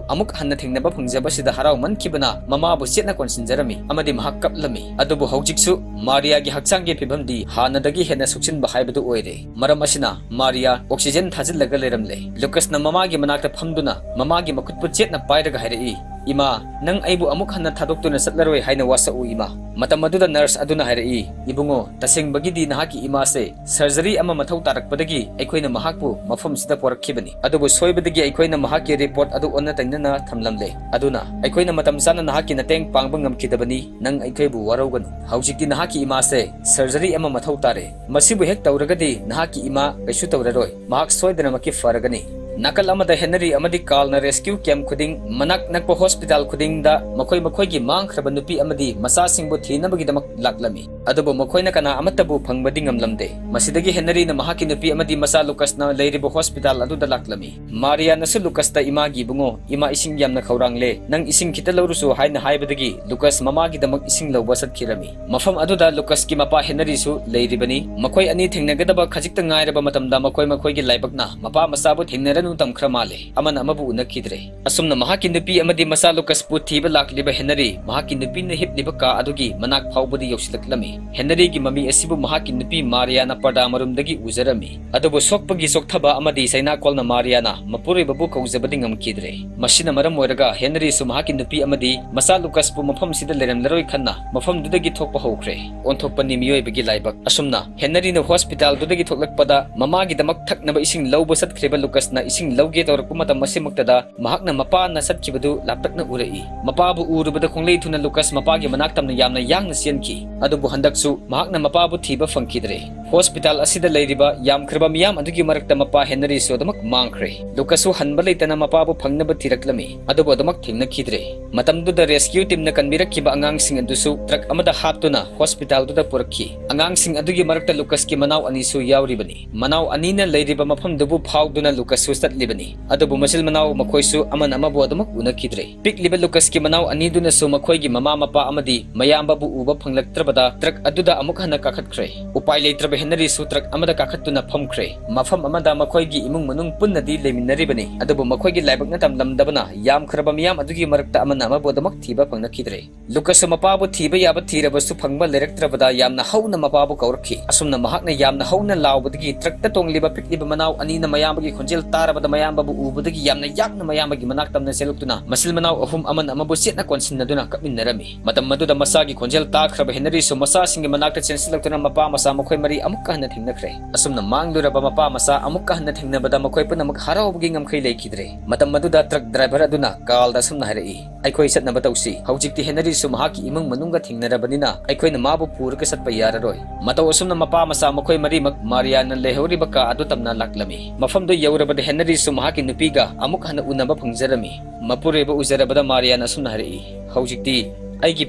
ꯑꯃꯨꯛ ꯍꯟꯅ ꯊꯦꯡꯅꯕ ꯐꯪꯖꯕꯁꯤꯗ ꯍꯔꯥꯎꯃꯟꯈꯤꯕꯅ ꯃꯃꯥꯕꯨ ꯆꯦꯠꯅ ꯀꯣꯟꯁꯤꯟꯖꯔꯝꯃꯤ ꯑꯃꯗꯤ ꯃꯍꯥꯛ ꯀꯞꯂꯝꯃꯤ꯫ ꯑꯗꯨꯕꯨ ꯍꯧꯖꯤꯛꯁꯨ ꯃꯥꯔꯤꯌꯥꯒꯤ ꯍꯛꯆꯥꯡꯒꯤ ꯐꯤꯕꯝꯗꯤ ꯍꯥꯟꯅꯗꯒꯤ ꯍꯦꯟꯅ ꯁꯣꯛꯆꯤꯟꯕ ꯍꯥꯏꯕꯗꯨ ꯑꯣꯏꯔꯦ꯫ ꯃꯔꯝ ꯑꯁꯤꯅ ꯃꯥꯔꯤꯌꯥ ꯑꯣꯛꯁꯤꯖꯦꯟ ꯊꯥꯖꯤꯜꯂꯒ ꯂꯩꯔꯝꯂꯦ꯫ ꯂꯨꯀꯁꯅ ꯃꯃꯥꯒꯤ ꯃꯅꯥꯛꯇ ꯐꯝꯗꯨꯅ ꯃꯃꯥꯒꯤ ꯃꯈꯨꯠꯄꯨ ꯆꯦꯠꯅ ꯄꯥꯏꯔꯒ ꯍꯥꯏꯔꯛꯏ, "ꯏꯃꯥ, ꯅꯪ ꯑꯩꯕꯨ ꯑꯃꯨꯛ ꯍꯟꯅ ꯊꯥꯗꯣꯛꯇꯨꯅ ꯆꯠꯂꯔꯣꯏ ꯍꯥꯏꯅ ꯋꯥꯁꯛꯎ, ꯏꯃꯥ"꯫ ꯃꯇꯝ ꯑꯗꯨꯗ ꯅꯔꯁ ꯑꯗꯨꯅ ꯍꯥꯏꯔꯛꯏ, "ꯏꯕꯨꯡꯉꯣ, ꯇꯁꯦꯡꯕꯒꯤꯗꯤ ꯅꯍꯥꯛꯀꯤ ꯏꯃꯥꯁꯦ ꯁꯔꯖꯔꯤ ꯑꯃ ꯃꯊꯧ ꯇꯥꯔꯛꯄꯗꯒꯤ ꯑꯩꯈꯣꯏꯅ ꯃꯍꯥꯛꯄꯨ ꯃꯐꯝꯁꯤꯗ ꯄꯣꯔꯛꯈꯤꯕꯅꯤ꯫ ꯑꯗꯨꯕꯨ ꯁꯣꯏꯕꯗꯒꯤ ꯑꯩꯈꯣꯏꯅ ꯃꯍꯥꯛꯀꯤ ꯔꯤꯄꯣꯔꯠ ꯑꯗꯨ ꯑꯣꯟꯅ ꯇꯩꯅꯅ ꯊꯝꯂꯝꯂꯦ꯫ ꯑꯗꯨꯅ ꯑꯩꯈꯣꯏꯅ ꯃꯇꯝ ꯆꯥꯅ ꯅꯍꯥꯛꯀꯤ ꯃꯇꯦꯡ ꯄꯥꯡꯕ ꯉꯝꯈꯤꯗꯕꯅꯤ꯫ ꯅꯪ ꯑꯩꯈꯣꯏꯕꯨ ꯋꯥꯔꯧꯒꯅꯨ꯫ ꯍꯧꯖꯤꯛꯇꯤ ꯅꯍꯥꯛꯀꯤ ꯏꯃꯥꯁꯦ ꯁꯔꯖꯔꯤ ꯑꯃ ꯃꯊꯧ ꯇꯥꯔꯦ꯫ ꯃꯁꯤꯕꯨ ꯍꯦꯛ ꯇꯧꯔꯒꯗꯤ ꯅꯍꯥꯛꯀꯤ ꯏꯃꯥ ꯀꯩꯁꯨ ꯇꯧꯔꯔꯣꯏ꯫ ꯃꯍꯥꯛ ꯁꯣꯏꯗꯅꯃꯛꯀꯤ ꯐꯔꯒꯅꯤ"꯫ ꯅꯥꯀꯜ ꯑꯃꯗ ꯍꯦꯅꯔꯤ ꯑꯃꯗꯤ ꯀꯥꯔꯜꯅ ꯔꯦꯁꯀ꯭ꯌꯨ ꯀꯦꯝꯞ ꯈꯨꯗꯤꯡ, ꯃꯅꯥꯛ ꯅꯛꯄ ꯍꯣꯁꯄꯤꯇꯥꯜ ꯈꯨꯗꯤꯡꯗ ꯃꯈꯣꯏ ꯃꯈꯣꯏꯒꯤ ꯃꯥꯡꯈ꯭ꯔꯕ ꯅꯨꯄꯤ ꯑꯃꯗꯤ ꯃꯆꯥꯁꯤꯡꯕꯨ ꯊꯤꯅꯕꯒꯤꯗꯃꯛ ꯂꯥꯛꯂꯝꯃꯤ꯫ ꯑꯗꯨꯕꯨ ꯃꯈꯣꯏꯅ ꯀꯅꯥ ꯑꯃꯠꯇꯕꯨ ꯐꯪꯕꯗꯤ ꯉꯝꯂꯝꯗꯦ꯫ ꯃꯁꯤꯗꯒꯤ ꯍꯦꯅꯔꯤꯅ ꯃꯍꯥꯛꯀꯤ ꯅꯨꯄꯤ ꯑꯃꯗꯤ ꯃꯆꯥ ꯂꯨꯀꯁꯅ ꯂꯩꯔꯤꯕ ꯍꯣꯁꯄꯤꯇꯥꯜ ꯑꯗꯨꯗ ꯂꯥꯛꯂꯝꯃꯤ꯫ ꯃꯥꯔꯤꯌꯥꯅꯁꯨ ꯂꯨꯀꯁꯇ, "ꯏꯃꯥꯒꯤ ꯏꯕꯨꯡꯉꯣ, ꯏꯃꯥ ꯏꯁꯤꯡ ꯌꯥꯝꯅ ꯈꯧꯔꯥꯡꯂꯦ, ꯅꯪ ꯏꯁꯤꯡ ꯈꯤꯇ ꯂꯧꯔꯨꯆꯣ" ꯍꯥꯏꯅ ꯍꯥꯏꯕꯗꯒꯤ ꯂꯨꯀꯁ ꯃꯃꯥꯒꯤꯗꯃꯛ ꯏꯁꯤꯡ ꯂꯧꯕ ꯆꯠꯈꯤꯔꯝꯃꯤ꯫ ꯃꯐꯝ ꯑꯗꯨꯗ ꯂꯨꯀꯁꯀꯤ ꯃꯄꯥ ꯍꯦꯅꯔꯤꯁꯨ ꯂꯩꯔꯤꯕꯅꯤ꯫ ꯃꯈꯣꯏ ꯑꯅꯤ ꯊꯦꯡꯅꯒꯗꯕ ꯈꯖꯤꯛꯇ ꯉꯥꯏꯔꯕ ꯃꯇꯝꯗ ꯃꯈꯣꯏ ꯃꯈꯣꯏꯒꯤ ꯂꯥꯏꯕꯛꯅ ꯃꯄꯥ ꯃꯆꯥꯕꯨ ꯊꯦꯡꯅꯔꯅꯨ ꯇꯝꯈ꯭ꯔ ꯃꯥꯜꯂꯦ꯫ ꯑꯃꯅ ꯑꯃꯕꯨ ꯎꯅꯈꯤꯗ꯭ꯔꯦ꯫ ꯑꯁꯨꯝꯅ ꯃꯍꯥꯛꯀꯤ ꯅꯨꯄꯤ ꯑꯃꯗꯤ ꯃꯆꯥ ꯂꯨꯀꯁꯄꯨ ꯊꯤꯕ ꯂꯥꯛꯂꯤꯕ ꯍꯦꯅꯔꯤ ꯃꯍꯥꯛꯀꯤ ꯅꯨꯄꯤꯅ ꯍꯤꯞꯂꯤꯕ ꯀꯥ ꯑꯗꯨꯒꯤ ꯃꯅꯥꯛ ꯐꯥꯎꯕꯗꯤ ꯌꯧꯁꯤꯜꯂꯛꯂꯝꯃꯤ꯫ ꯍꯦꯅꯔꯤꯒꯤ ꯃꯃꯤ ꯑꯁꯤꯕꯨ ꯃꯍꯥꯛꯀꯤ ꯅꯨꯄꯤ ꯃꯥꯔꯤꯌꯥꯅ ꯄꯔꯗꯥ ꯃꯔꯨꯝꯗꯒꯤ ꯎꯖꯔꯝꯃꯤ꯫ ꯑꯗꯨꯕꯨ ꯁꯣꯛꯄꯒꯤ ꯆꯣꯛꯊꯕ ꯑꯃꯗꯤ ꯆꯩꯅꯥꯀꯣꯜꯅ ꯃꯥꯔꯤꯌꯥꯅ ꯃꯄꯨꯔꯣꯏꯕꯕꯨ ꯀꯧꯖꯕꯗꯤ ꯉꯝꯈꯤꯗ꯭ꯔꯦ꯫ ꯃꯁꯤꯅ ꯃꯔꯝ ꯑꯣꯏꯔꯒ ꯍꯦꯅꯔꯤꯁꯨ ꯃꯍꯥꯛꯀꯤ ꯅꯨꯄꯤ ꯑꯃꯗꯤ ꯃꯆꯥ ꯂꯨꯀꯁꯄꯨ ꯃꯐꯝꯁꯤꯗ ꯂꯩꯔꯝꯂꯔꯣꯏ ꯈꯟꯅ ꯃꯐꯝꯗꯨꯗꯒꯤ ꯊꯣꯛꯄ ꯍꯧꯈ꯭ꯔꯦ꯫ ꯑꯣꯟꯊꯣꯛꯄꯅꯤ ꯃꯤꯑꯣꯏꯕꯒꯤ ꯂꯥꯏꯕꯛ꯫ ꯑꯁꯨꯝꯅ ꯍꯦꯅꯔꯤꯅ ꯍꯣꯁꯄꯤꯇꯥꯜꯗꯨꯗꯒꯤ ꯊꯣꯛꯂꯛꯄꯗ ꯃꯃꯥꯒꯤꯗꯃꯛ ꯊꯛꯅꯕ ꯏꯁꯤꯡ ꯂꯧꯕ ꯆꯠꯈ꯭ꯔꯤꯕ ꯂꯨꯀꯁꯅ ꯏꯁꯤꯡ ꯂꯧꯒꯦ ꯇꯧꯔꯛꯄ ꯃꯇꯝ ꯑꯁꯤꯃꯛꯇꯗ ꯃꯍꯥꯛꯅ ꯃꯄꯥꯅ ꯆꯠꯈꯤꯕꯗꯨ ꯂꯥꯞꯇꯛꯅ ꯎꯔꯛꯏ꯫ ꯃꯄꯥꯕꯨ ꯎꯔꯨꯕꯗ ꯈꯣꯡꯂꯩ ꯊꯨꯅ ꯂꯨꯀꯁ ꯃꯄꯥꯒꯤ ꯃꯅꯥꯛ ꯇꯝꯅ ꯌꯥꯝꯅ ꯌꯥꯡꯅ ꯆꯦꯟꯈꯤ꯫ ꯑꯗꯨꯕꯨ ꯍꯟꯗꯛꯁꯨ ꯃꯍꯥꯛꯅ ꯃꯄꯥꯕꯨ ꯊꯤꯕ ꯐꯪꯈꯤꯗ꯭ꯔꯦ꯫ ꯍꯣꯁꯄꯤꯇꯥꯜ ꯑꯁꯤꯗ ꯂꯩꯔꯤꯕ ꯌꯥꯝꯈ꯭ꯔꯕ ꯃꯤꯌꯥꯝ ꯑꯗꯨꯒꯤ ꯃꯔꯛꯇ ꯃꯄꯥ ꯍꯦꯅꯔꯤꯁꯨ ꯑꯗꯨꯃꯛ ꯃꯥꯡꯈ꯭ꯔꯦ꯫ ꯂꯨꯀꯁꯁꯨ ꯍꯟꯕ ꯂꯩꯇꯅ ꯃꯄꯥꯕꯨ ꯐꯪꯅꯕ ꯊꯤꯔꯛꯂꯝꯃꯤ, ꯑꯗꯨꯕꯨ ꯑꯗꯨꯃꯛ ꯊꯦꯡꯅꯈꯤꯗ꯭ꯔꯦ꯫ ꯃꯇꯝꯗꯨꯗ ꯔꯦꯁꯀ꯭ꯌꯨ ꯇꯤꯝꯅ ꯀꯟꯕꯤꯔꯛꯈꯤꯕ ꯑꯉꯥꯡꯁꯤꯡ ꯑꯗꯨꯁꯨ ꯇ꯭ꯔꯛ ꯑꯃꯗ ꯍꯥꯞꯇꯨꯅ ꯍꯣꯁꯄꯤꯇꯥꯜꯗꯨꯗ ꯄꯨꯔꯛꯈꯤ꯫ ꯑꯉꯥꯡꯁꯤꯡ ꯑꯗꯨꯒꯤ ꯃꯔꯛꯇ ꯂꯨꯀꯁꯀꯤ ꯃꯅꯥꯎ ꯑꯅꯤꯁꯨ ꯌꯥꯎꯔꯤꯕꯅꯤ꯫ ꯃꯅꯥꯎ ꯑꯅꯤꯅ ꯂꯩꯔꯤꯕ ꯃꯐꯝꯗꯨꯕꯨ ꯐꯥꯎꯗꯨꯅ ꯂꯨꯀꯁꯁꯨ ꯆꯠꯂꯤꯕꯅꯤ꯫ ꯑꯗꯨꯕꯨ ꯃꯆꯤꯜ ꯃꯅꯥꯎ ꯃꯈꯣꯏꯁꯨ ꯑꯃꯅ ꯑꯃꯕꯨ ꯑꯗꯨꯃꯛ ꯎꯅꯈꯤꯗ꯭ꯔꯦ꯫ ꯄꯤꯛꯂꯤꯕ ꯂꯨꯀꯁꯀꯤ ꯃꯅꯥꯎ ꯑꯅꯤꯗꯨꯅꯁꯨ ꯃꯈꯣꯏꯒꯤ ꯃꯃꯥ ꯃꯄꯥ ꯑꯃꯗꯤ ꯃꯌꯥꯝꯕꯕꯨ ꯎꯕ ꯐꯪꯂꯛꯇ꯭ꯔꯕꯗ ꯇ꯭ꯔꯛ ꯑꯗꯨꯗ ꯑꯃꯨꯛ ꯍꯟꯅ ꯀꯥꯈꯠꯈ꯭ꯔꯦ꯫ ꯎꯄꯥꯏ ꯂꯩꯇ꯭ꯔꯕ ꯍꯦꯅꯔꯤꯁꯨ ꯇ꯭ꯔꯛ ꯑꯃꯗ ꯀꯥꯈꯠꯇꯨꯅ ꯐꯝꯈ꯭ꯔꯦ꯫ ꯃꯐꯝ ꯑꯃꯗ ꯃꯈꯣꯏꯒꯤ ꯏꯃꯨꯡ ꯃꯅꯨꯡ ꯄꯨꯟꯅꯗꯤ ꯂꯩꯃꯤꯟꯅꯔꯤꯕꯅꯤ, ꯑꯗꯨꯕꯨ ꯃꯈꯣꯏꯒꯤ ꯂꯥꯏꯕꯛꯅ ꯇꯝꯂꯝꯗꯕꯅ ꯌꯥꯝꯈ꯭ꯔꯕ ꯃꯤꯌꯥꯝ ꯑꯗꯨꯒꯤ ꯃꯔꯛꯇ ꯑꯃꯅ ꯑꯃꯕꯨ ꯑꯗꯨꯃꯛ ꯊꯤꯕ ꯐꯪꯅꯈꯤꯗ꯭ꯔꯦ꯫ ꯂꯨꯀꯁꯁꯨ ꯃꯄꯥꯕꯨ ꯊꯤꯕ ꯌꯥꯕ ꯊꯤꯔꯕꯁꯨ ꯐꯪꯕ ꯂꯩꯔꯛꯇ꯭ꯔꯕꯗ ꯌꯥꯝꯅ ꯍꯧꯅ ꯃꯄꯥꯕꯨ ꯀꯧꯔꯛꯈꯤ꯫ ꯑꯁꯨꯝꯅ ꯃꯍꯥꯛꯅ ꯌꯥꯝꯅ ꯍꯧꯅ ꯂꯥꯎꯕꯗꯒꯤ ꯇ꯭ꯔꯛꯇ ꯇꯣꯡꯂꯤꯕ ꯄꯤꯛꯂꯤꯕ ꯃꯅꯥꯎ ꯑꯅꯤꯅ ꯃꯌꯥꯝꯕꯒꯤ ꯈꯣꯟꯖꯦꯜ ꯇꯥꯔꯕꯗ ꯃꯌꯥꯝꯕꯕꯨ ꯎꯕꯗꯒꯤ ꯌꯥꯝꯅ ꯌꯥꯡꯅ ꯃꯌꯥꯝꯕꯒꯤ ꯃꯅꯥꯛ ꯇꯝꯅ ꯆꯦꯜꯂꯛꯇꯨꯅ ꯃꯆꯤꯜ ꯃꯅꯥꯎ ꯑꯍꯨꯝ ꯑꯃꯅ ꯑꯃꯕꯨ ꯆꯦꯠꯅ ꯀꯣꯟꯁꯤꯟꯅꯗꯨꯅ ꯀꯞꯃꯤꯟꯅꯔꯝꯃꯤ꯫ ꯃꯇꯝ ꯑꯗꯨꯗ ꯃꯆꯥꯒꯤ ꯈꯣꯟꯖꯦꯜ ꯇꯥꯈ꯭ꯔꯕ ꯍꯦꯅꯔꯤꯁꯨ ꯃꯆꯥꯁꯤꯡꯒꯤ ꯃꯅꯥꯛꯇ ꯆꯦꯟꯁꯤꯜꯂꯛꯇꯨꯅ ꯃꯄꯥ ꯃꯆꯥ ꯃꯈꯣꯏ ꯃꯔꯤ ꯑꯃꯨꯛꯀ ꯍꯟꯅ ꯊꯦꯡꯅꯈ꯭ꯔꯦ꯫ ꯑꯁꯨꯝꯅ ꯃꯥꯡꯂꯨꯔꯕ ꯃꯄꯥ ꯃꯆꯥ ꯑꯃꯨꯛꯀ ꯍꯟꯅ ꯊꯦꯡꯅꯕꯗ ꯃꯈꯣꯏ ꯄꯨꯝꯅꯃꯛ ꯍꯔꯥꯎꯕꯒꯤ ꯉꯝꯈꯩ ꯂꯩꯈꯤꯗ꯭ꯔꯦ꯫ ꯃꯇꯝ ꯑꯗꯨꯗ ꯇ꯭ꯔꯛ ꯗ꯭ꯔꯥꯏꯚꯔ ꯑꯗꯨꯅ ꯀꯥꯔꯜꯗ ꯑꯁꯨꯝꯅ ꯍꯥꯏꯔꯛꯏ, "ꯑꯩꯈꯣꯏ ꯆꯠꯅꯕ ꯇꯧꯁꯤ꯫ ꯍꯧꯖꯤꯛꯇꯤ ꯍꯦꯅꯔꯤꯁꯨ ꯃꯍꯥꯛꯀꯤ ꯏꯃꯨꯡ ꯃꯅꯨꯡꯒ ꯊꯦꯡꯅꯔꯕꯅꯤꯅ ꯑꯩꯈꯣꯏꯅ ꯃꯥꯕꯨ ꯄꯨꯔꯒ ꯆꯠꯄ ꯌꯥꯔꯔꯣꯏ꯫" ꯃꯇꯧ ꯑꯁꯨꯝꯅ ꯃꯄꯥ ꯃꯆꯥ ꯃꯈꯣꯏ ꯃꯔꯤꯃꯛ ꯃꯥꯔꯤꯌꯥꯅ ꯂꯩꯍꯧꯔꯤꯕ ꯀꯥ ꯑꯗꯨ ꯇꯝꯅ ꯂꯥꯛꯂꯝꯃꯤ꯫ ꯃꯐꯝꯗꯨ ꯌꯧꯔꯕꯗ ꯍꯦꯅꯔꯤꯁꯨ ꯃꯍꯥꯛꯀꯤ ꯅꯨꯄꯤꯒ ꯑꯃꯨꯛ ꯍꯟꯅ ꯎꯅꯕ ꯐꯪꯖꯔꯝꯃꯤ꯫ ꯃꯄꯨꯔꯣꯏꯕ ꯎꯖꯔꯕꯗ ꯃꯥꯔꯤꯌꯥꯅ ꯑꯁꯨꯝꯅ ꯍꯥꯏꯔꯛꯏ, "ꯍꯧꯖꯤꯛꯇꯤ ꯑꯩꯒꯤ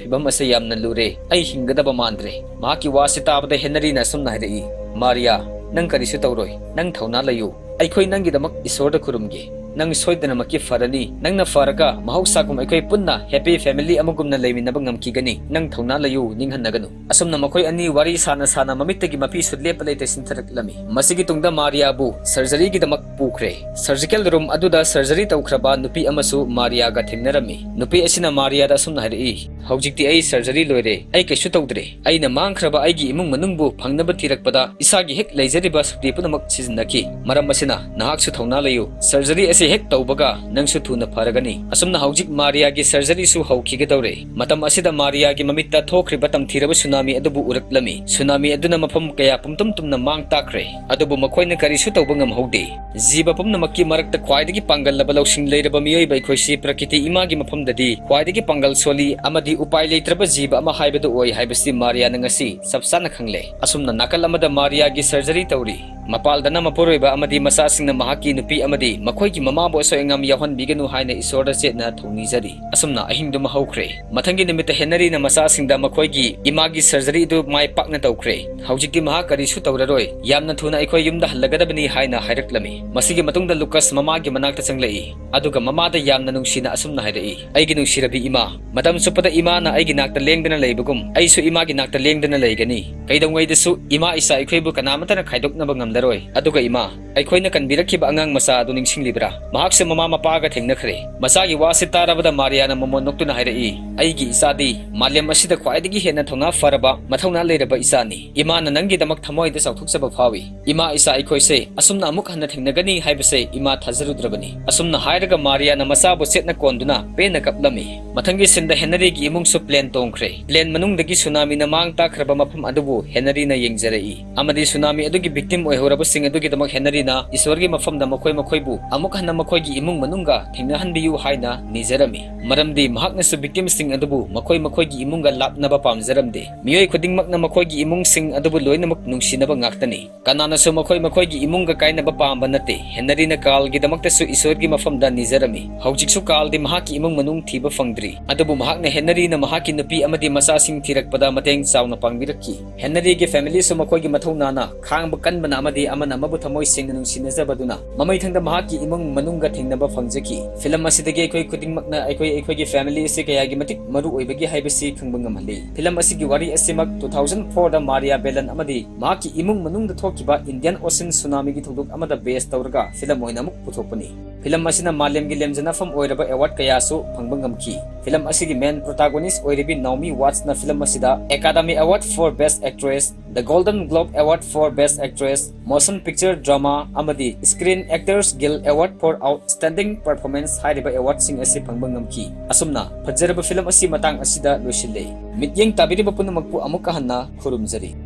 ꯐꯤꯕꯝ ꯑꯁꯤ ꯌꯥꯝꯅ ꯂꯨꯔꯦ꯫ ꯑꯩ ꯍꯤꯡꯒꯗꯕ ꯃꯥꯟꯗ꯭ꯔꯦ꯫" ꯃꯍꯥꯛꯀꯤ ꯋꯥꯁꯤ ꯇꯥꯕꯗ ꯍꯦꯅꯔꯤꯅ ꯑꯁꯨꯝꯅ ꯍꯥꯏꯔꯛꯏ, "ꯃꯥꯔꯤꯌꯥ, ꯅꯪ ꯀꯔꯤꯁꯨ ꯇꯧꯔꯣꯏ꯫ ꯅꯪ ꯊꯧꯅꯥ ꯂꯩꯌꯨ꯫ ꯑꯩꯈꯣꯏ ꯅꯪꯒꯤꯗꯃꯛ ꯏꯁꯣꯔꯗ ꯈꯨꯔꯨꯝꯒꯦ꯫ ꯅꯪ ꯁꯣꯏꯗꯅꯃꯛꯀꯤ ꯐꯔꯅꯤ꯫ ꯅꯪꯅ ꯐꯔꯒ ꯃꯍꯧꯁꯥꯒꯨꯝ ꯑꯩꯈꯣꯏ ꯄꯨꯟꯅ ꯍꯦꯄꯤ ꯐꯦꯃꯤꯂꯤ ꯑꯃꯒꯨꯝꯅ ꯂꯩꯃꯤꯟꯅꯕ ꯉꯝꯈꯤꯒꯅꯤ꯫ ꯅꯪ ꯊꯧꯅꯥ ꯂꯩꯌꯨ, ꯅꯤꯡꯍꯟꯅꯒꯅꯨ꯫" ꯑꯁꯨꯝꯅ ꯃꯈꯣꯏ ꯑꯅꯤ ꯋꯥꯔꯤ ꯁꯥꯅ ꯁꯥꯅ ꯃꯃꯤꯠꯇꯒꯤ ꯃꯄꯤ ꯁꯨꯠꯂꯦꯞꯄ ꯂꯩꯇ ꯆꯤꯟꯊꯔꯛꯂꯝꯃꯤ꯫ ꯃꯁꯤꯒꯤ ꯇꯨꯡꯗ ꯃꯥꯔꯤꯌꯥꯕꯨ ꯁꯔꯖꯔꯤꯒꯤꯗꯃꯛ ꯄꯨꯈ꯭ꯔꯦ꯫ ꯁꯔꯖꯤꯀꯦꯜ ꯔꯨꯝ ꯑꯗꯨꯗ ꯁꯔꯖꯔꯤ ꯇꯧꯈ꯭ꯔꯕ ꯅꯨꯄꯤ ꯑꯃꯁꯨ ꯃꯥꯔꯤꯌꯥꯒ ꯊꯦꯡꯅꯔꯝꯃꯤ꯫ ꯅꯨꯄꯤ ꯑꯁꯤꯅ ꯃꯥꯔꯤꯌꯥꯗ ꯑꯁꯨꯝꯅ ꯍꯥꯏꯔꯛꯏ, "ꯍꯧꯖꯤꯛꯇꯤ ꯑꯩ ꯁꯔꯖꯔꯤ ꯂꯣꯏꯔꯦ꯫ ꯑꯩ ꯀꯩꯁꯨ ꯇꯧꯗ꯭ꯔꯦ꯫ ꯑꯩꯅ ꯃꯥꯡꯈ꯭ꯔꯕ ꯑꯩꯒꯤ ꯏꯃꯨꯡ ꯃꯅꯨꯡꯕꯨ ꯐꯪꯅꯕ ꯊꯤꯔꯛꯄꯗ ꯏꯁꯥꯒꯤ ꯍꯦꯛ ꯂꯩꯖꯔꯤꯕ ꯁꯛꯇꯤ ꯄꯨꯝꯅꯃꯛ ꯁꯤꯖꯤꯟꯅꯈꯤ꯫ ꯃꯔꯝ ꯑꯁꯤꯅ ꯅꯍꯥꯛꯁꯨ ꯊꯧꯅꯥ ꯂꯩꯌꯨ꯫ ꯁꯔꯖꯔꯤ ꯑꯁꯤ ꯍꯦꯛ ꯇꯧꯕꯒ ꯅꯪꯁꯨ ꯊꯨꯅ ꯐꯔꯒꯅꯤ꯫" ꯑꯁꯨꯝꯅ ꯍꯧꯖꯤꯛ ꯃꯥꯔꯤꯌꯥꯒꯤ ꯁꯔꯖꯔꯤꯁꯨ ꯍꯧꯈꯤꯒꯗꯧꯔꯦ꯫ ꯃꯇꯝ ꯑꯁꯤꯗ ꯃꯥꯔꯤꯌꯥꯒꯤ ꯃꯃꯤꯠꯇ ꯊꯣꯛꯈ꯭ꯔꯤꯕ ꯇꯝꯊꯤꯔꯕ ꯁꯨꯅꯥꯃꯤ ꯑꯗꯨꯕꯨ ꯎꯔꯛꯂꯝꯃꯤ꯫ ꯁꯨꯅꯥꯃꯤ ꯑꯗꯨꯅ ꯃꯐꯝ ꯀꯌꯥ ꯄꯨꯝꯇꯨꯝ ꯇꯨꯝꯅ ꯃꯥꯡ ꯇꯥꯛꯈ꯭ꯔꯦ꯫ ꯑꯗꯨꯕꯨ ꯃꯈꯣꯏꯅ ꯀꯔꯤꯁꯨ ꯇꯧꯕ ꯉꯝꯍꯧꯗꯦ꯫ ꯖꯤꯕ ꯄꯨꯝꯅꯃꯛꯀꯤ ꯃꯔꯛꯇ ꯈ꯭ꯋꯥꯏꯗꯒꯤ ꯄꯥꯡꯒꯜꯂꯕ ꯂꯧꯁꯤꯡ ꯂꯩꯔꯕ ꯃꯤꯑꯣꯏꯕ ꯑꯩꯈꯣꯏꯁꯤ ꯄ꯭ꯔꯀꯤꯇꯤ ꯏꯃꯥꯒꯤ ꯃꯐꯝꯗꯗꯤ ꯈ꯭ꯋꯥꯏꯗꯒꯤ ꯄꯥꯡꯒꯜ ꯁꯣꯜꯂꯤ ꯑꯃꯗꯤ ꯎꯄꯥꯏ ꯂꯩꯇ꯭ꯔꯕ ꯖꯤꯕ ꯑꯃ ꯍꯥꯏꯕꯗꯨ ꯑꯣꯏ ꯍꯥꯏꯕꯁꯤ ꯃꯥꯔꯤꯌꯥꯅ ꯉꯁꯤ ꯆꯞ ꯆꯥꯅ ꯈꯪꯂꯦ꯫ ꯑꯁꯨꯝꯅ ꯅꯥꯀꯜ ꯑꯃꯗ ꯃꯥꯔꯤꯌꯥꯒꯤ ꯁꯔꯖꯔꯤ ꯇꯧꯔꯤ꯫ ꯃꯄꯥꯜꯗꯅ ꯃꯄꯨꯔꯣꯏꯕ ꯑꯃꯗꯤ ꯃꯆꯥꯁꯤꯡꯅ ꯃꯍꯥꯛꯀꯤ ꯅꯨꯄꯤ ꯑꯃꯗꯤ ꯃꯈꯣꯏꯒꯤ ꯃꯥꯕꯨ ꯑꯁꯣꯏ ꯑꯉꯥꯝ ꯌꯥꯎꯍꯟꯕꯤꯒꯅꯨ ꯍꯥꯏꯅ ꯏꯁꯣꯔꯗ ꯆꯦꯠꯅ ꯊꯧꯅꯤꯖꯔꯤ꯫ ꯑꯁꯨꯝꯅ ꯑꯍꯤꯡꯗꯨꯃ ꯍꯧꯈ꯭ꯔꯦ꯫ ꯃꯊꯪꯒꯤ ꯅꯨꯃꯤꯠꯇ ꯍꯦꯅꯔꯤꯅ ꯃꯆꯥꯁꯤꯡꯗ ꯃꯈꯣꯏꯒꯤ ꯏꯃꯥꯒꯤ surgery ꯑꯗꯨ ꯃꯥꯏ ꯄꯥꯛꯅ ꯇꯧꯈ꯭ꯔꯦ꯫ ꯍꯧꯖꯤꯛꯇꯤ ꯃꯍꯥꯛ ꯀꯔꯤꯁꯨ ꯇꯧꯔꯔꯣꯏ꯫ ꯌꯥꯝꯅ ꯊꯨꯅ ꯑꯩꯈꯣꯏ ꯌꯨꯝꯗ ꯍꯜꯂꯒꯗꯕꯅꯤ ꯍꯥꯏꯅ ꯍꯥꯏꯔꯛꯂꯝꯃꯤ꯫ ꯃꯁꯤꯒꯤ ꯃꯇꯨꯡꯗ ꯂꯨꯀꯁ ꯃꯃꯥꯒꯤ ꯃꯅꯥꯛꯇ ꯆꯪꯂꯛꯏ꯫ ꯑꯗꯨꯒ ꯃꯃꯥꯗ ꯌꯥꯝꯅ ꯅꯨꯡꯁꯤꯅ ꯑꯁꯨꯝꯅ ꯍꯥꯏꯔꯛꯏ, "ꯑꯩꯒꯤ ꯅꯨꯡꯁꯤꯔꯕꯤ ꯏꯃꯥ, ꯃꯇꯝ ꯆꯨꯞꯄꯗ ꯏꯃꯥꯅ ꯑꯩꯒꯤ ꯅꯥꯛꯇ ꯂꯦꯡꯗꯅ ꯂꯩꯕꯒꯨꯝ ꯑꯩꯁꯨ ꯏꯃꯥꯒꯤ ꯅꯥꯛꯇ ꯂꯦꯡꯗꯅ ꯂꯩꯒꯅꯤ꯫ ꯀꯩꯗꯧꯉꯩꯗꯁꯨ ꯏꯃꯥ ꯏꯆꯥ ꯑꯩꯈꯣꯏꯕꯨ ꯀꯅꯥꯃꯠꯇꯅ ꯈꯥꯏꯗꯣꯛꯅꯕ ꯉꯝꯂꯔꯣꯏ꯫ ꯑꯗꯨꯒ ꯏꯃꯥ, ꯑꯩꯈꯣꯏꯅ ꯀꯟꯕꯤꯔꯛꯈꯤꯕ ꯑꯉꯥꯡ ꯃꯆꯥ ꯑꯗꯨ ꯅꯤꯡꯁꯤꯡꯂꯤꯕ꯭ꯔꯥ? ꯃꯍꯥꯛꯁꯨ ꯃꯃꯥ ꯃꯄꯥꯒ ꯊꯦꯡꯅꯈ꯭ꯔꯦ꯫" ꯃꯆꯥꯒꯤ ꯋꯥꯁꯤ ꯇꯥꯔꯕꯗ ꯃꯥꯔꯤꯌꯥꯅ ꯃꯃꯣꯟ ꯅꯣꯛꯇꯨꯅ ꯍꯥꯏꯔꯛꯏ, "ꯑꯩꯒꯤ ꯏꯆꯥꯗꯤ ꯃꯥꯂꯦꯝ ꯑꯁꯤꯗ ꯈ꯭ꯋꯥꯏꯗꯒꯤ ꯍꯦꯟꯅ ꯊꯧꯅꯥ ꯐꯔꯕ, ꯃꯊꯧꯅꯥ ꯂꯩꯔꯕ ꯏꯆꯥꯅꯤ꯫ ꯏꯃꯥꯅ ꯅꯪꯒꯤꯗꯃꯛ ꯊꯃꯣꯏꯗ ꯆꯥꯎꯊꯣꯛꯆꯕ ꯐꯥꯎꯏ꯫ ꯏꯃꯥ ꯏꯆꯥ ꯑꯩꯈꯣꯏꯁꯦ ꯑꯁꯨꯝꯅ ꯑꯃꯨꯛ ꯍꯟꯅ ꯊꯦꯡꯅꯒꯅꯤ ꯍꯥꯏꯕꯁꯦ ꯏꯃꯥ ꯊꯥꯖꯔꯨꯗ꯭ꯔꯕꯅꯤ꯫" ꯑꯁꯨꯝꯅ ꯍꯥꯏꯔꯒ ꯃꯥꯔꯤꯌꯥꯅ ꯃꯆꯥꯕꯨ ꯆꯦꯠꯅ ꯀꯣꯟꯗꯨꯅ ꯄꯦꯟꯅ ꯀꯞꯂꯝꯃꯤ꯫ ꯃꯊꯪꯒꯤ ꯁꯤꯟꯗ ꯍꯦꯅꯔꯤꯒꯤ ꯏꯃꯨꯡꯁꯨ plane ꯇꯣꯡꯈ꯭ꯔꯦ꯫ Plane ꯃꯅꯨꯡꯗꯒꯤ ꯁꯨꯅꯥꯃꯤꯅ ꯃꯥꯡ ꯇꯥꯛꯈ꯭ꯔꯕ ꯃꯐꯝ ꯑꯗꯨꯕꯨ ꯍꯦꯅꯔꯤꯅ ꯌꯦꯡꯖꯔꯛꯏ ꯑꯃꯗꯤ ꯁꯨꯅꯥꯃꯤ ꯑꯗꯨꯒꯤ victim ꯑꯣꯏꯍꯧꯔꯕꯁꯤꯡ ꯑꯗꯨꯒꯤꯗꯃꯛ ꯍꯦꯅꯔꯤꯅ ꯏꯁꯣꯔꯒꯤ ꯃꯐꯝꯗ ꯃꯈꯣꯏ ꯃꯈꯣꯏꯕꯨ ꯑꯃꯨꯛ ꯍꯟꯅ ꯃꯈꯣꯏꯒꯤ ꯏꯃꯨꯡ ꯃꯅꯨꯡꯒ ꯊꯦꯡꯅꯍꯟꯕꯤꯌꯨ ꯍꯥꯏꯅ ꯅꯤꯖꯔꯝꯃꯤ꯫ ꯃꯔꯝꯗꯤ ꯃꯍꯥꯛꯅꯁꯨ victimꯁꯤꯡ ꯑꯗꯨꯕꯨ ꯃꯈꯣꯏ ꯃꯈꯣꯏꯒꯤ ꯏꯃꯨꯡꯒ ꯂꯥꯞꯅꯕ ꯄꯥꯝꯖꯔꯝꯗꯦ꯫ ꯃꯤꯑꯣꯏ ꯈꯨꯗꯤꯡꯃꯛꯅ ꯃꯈꯣꯏꯒꯤ ꯏꯃꯨꯡꯁꯤꯡ ꯑꯗꯨꯕꯨ ꯂꯣꯏꯅꯃꯛ ꯅꯨꯡꯁꯤꯅꯕ ꯉꯥꯛꯇꯅꯤ꯫ ꯀꯅꯥꯅꯁꯨ ꯃꯈꯣꯏ ꯃꯈꯣꯏꯒꯤ ꯏꯃꯨꯡꯒ ꯀꯥꯏꯅꯕ ꯄꯥꯝꯕ ꯅꯠꯇꯦ꯫ ꯍꯦꯅꯔꯤꯅ ꯀꯥꯔꯜꯒꯤꯗꯃꯛꯇꯁꯨ ꯏꯁꯣꯔꯒꯤ ꯃꯐꯝꯗ ꯅꯤꯖꯔꯝꯃꯤ꯫ ꯍꯧꯖꯤꯛꯁꯨ ꯀꯥꯔꯜꯗꯤ ꯃꯍꯥꯛꯀꯤ ꯏꯃꯨꯡ ꯃꯅꯨꯡ ꯊꯤꯕ ꯐꯪꯗ꯭ꯔꯤ꯫ ꯑꯗꯨꯕꯨ ꯃꯍꯥꯛꯅ ꯍꯦꯅꯔꯤꯅ ꯃꯍꯥꯛꯀꯤ ꯅꯨꯄꯤ ꯑꯃꯗꯤ ꯃꯆꯥꯁꯤꯡ ꯊꯤꯔꯛꯄꯗ ꯃꯇꯦꯡ ꯆꯥꯎꯅ ꯄꯥꯡꯕꯤꯔꯛꯈꯤ꯫ ꯍꯦꯅꯔꯤꯒꯤ familyꯁꯨ ꯃꯈꯣꯏꯒꯤ ꯃꯊꯧꯅꯥꯅ ꯈꯥꯡꯕ ꯀꯟꯕꯅ ꯑꯃꯗꯤ ꯑꯃꯅ ꯑꯃꯕꯨ ꯊꯃꯣꯏ ꯁꯦꯡꯅ ꯅꯨꯡꯁꯤꯅꯖꯕꯗꯨꯅ ꯃꯃꯩꯊꯪꯗ ꯃꯍꯥꯛꯀꯤ ꯏꯃꯨꯡ ꯃꯅꯨꯡꯒ ꯊꯦꯡꯅꯕ ꯐꯪꯖꯈꯤ꯫ Film ꯑꯁꯤꯗꯒꯤ ꯑꯩꯈꯣꯏ ꯈꯨꯗꯤꯡꯃꯛꯅ ꯑꯩꯈꯣꯏ ꯑꯩꯈꯣꯏꯒꯤ family ꯑꯁꯤ ꯀꯌꯥꯒꯤ ꯃꯇꯤꯛ ꯃꯔꯨ ꯑꯣꯏꯕꯒꯦ ꯍꯥꯏꯕꯁꯤ ꯈꯪꯕ ꯉꯝꯍꯜꯂꯤ꯫ Film ꯑꯁꯤꯒꯤ ꯋꯥꯔꯤ ꯑꯁꯤꯃꯛ two thousand fourꯗ ꯃꯥꯔꯤꯌꯥ ꯕꯦꯂꯟ ꯑꯃꯗꯤ ꯃꯍꯥꯛꯀꯤ ꯏꯃꯨꯡ ꯃꯅꯨꯡꯗ ꯊꯣꯛꯈꯤꯕ Indian Ocean tsunamiꯒꯤ ꯊꯧꯗꯣꯛ ꯑꯃꯗ base ꯇꯧꯔꯒ film ꯑꯣꯏꯅ ꯑꯃꯨꯛ ꯄꯨꯊꯣꯛꯄꯅꯤ꯫ Film ꯑꯁꯤꯅ ꯃꯥꯂꯦꯝꯒꯤ ꯂꯦꯝꯖꯅꯐꯝ ꯑꯣꯏꯔꯕ award ꯀꯌꯥꯁꯨ ꯐꯪꯕ ꯉꯝꯈꯤ꯫ Film ꯑꯁꯤꯒꯤ main protagonist ꯑꯣꯏꯔꯤꯕꯤ ꯅꯥꯎꯃꯤ ꯋꯥꯠꯁꯅ film ꯑꯁꯤꯗ Academy Award for Best Actress, The Golden Globe Award for Best Actress, Motion Picture Drama ꯑꯃꯗꯤ Screen Actors Guild Award for Outstanding Performance ꯍꯥꯏꯔꯤꯕ awardꯁꯤꯡ ꯑꯁꯤ ꯐꯪꯕ ꯉꯝꯈꯤ꯫ ꯑꯁꯨꯝꯅ ꯐꯖꯔꯕ film ꯑꯁꯤ ꯃꯇꯥꯡ ꯑꯁꯤꯗ ꯂꯣꯏꯁꯤꯜꯂꯦ꯫ ꯃꯤꯠꯌꯦꯡ ꯇꯥꯕꯤꯔꯤꯕ ꯄꯨꯝꯅꯃꯛꯄꯨ ꯑꯃꯨꯛꯀ ꯍꯟꯅ ꯈꯨꯔꯨꯝꯖꯔꯤ꯫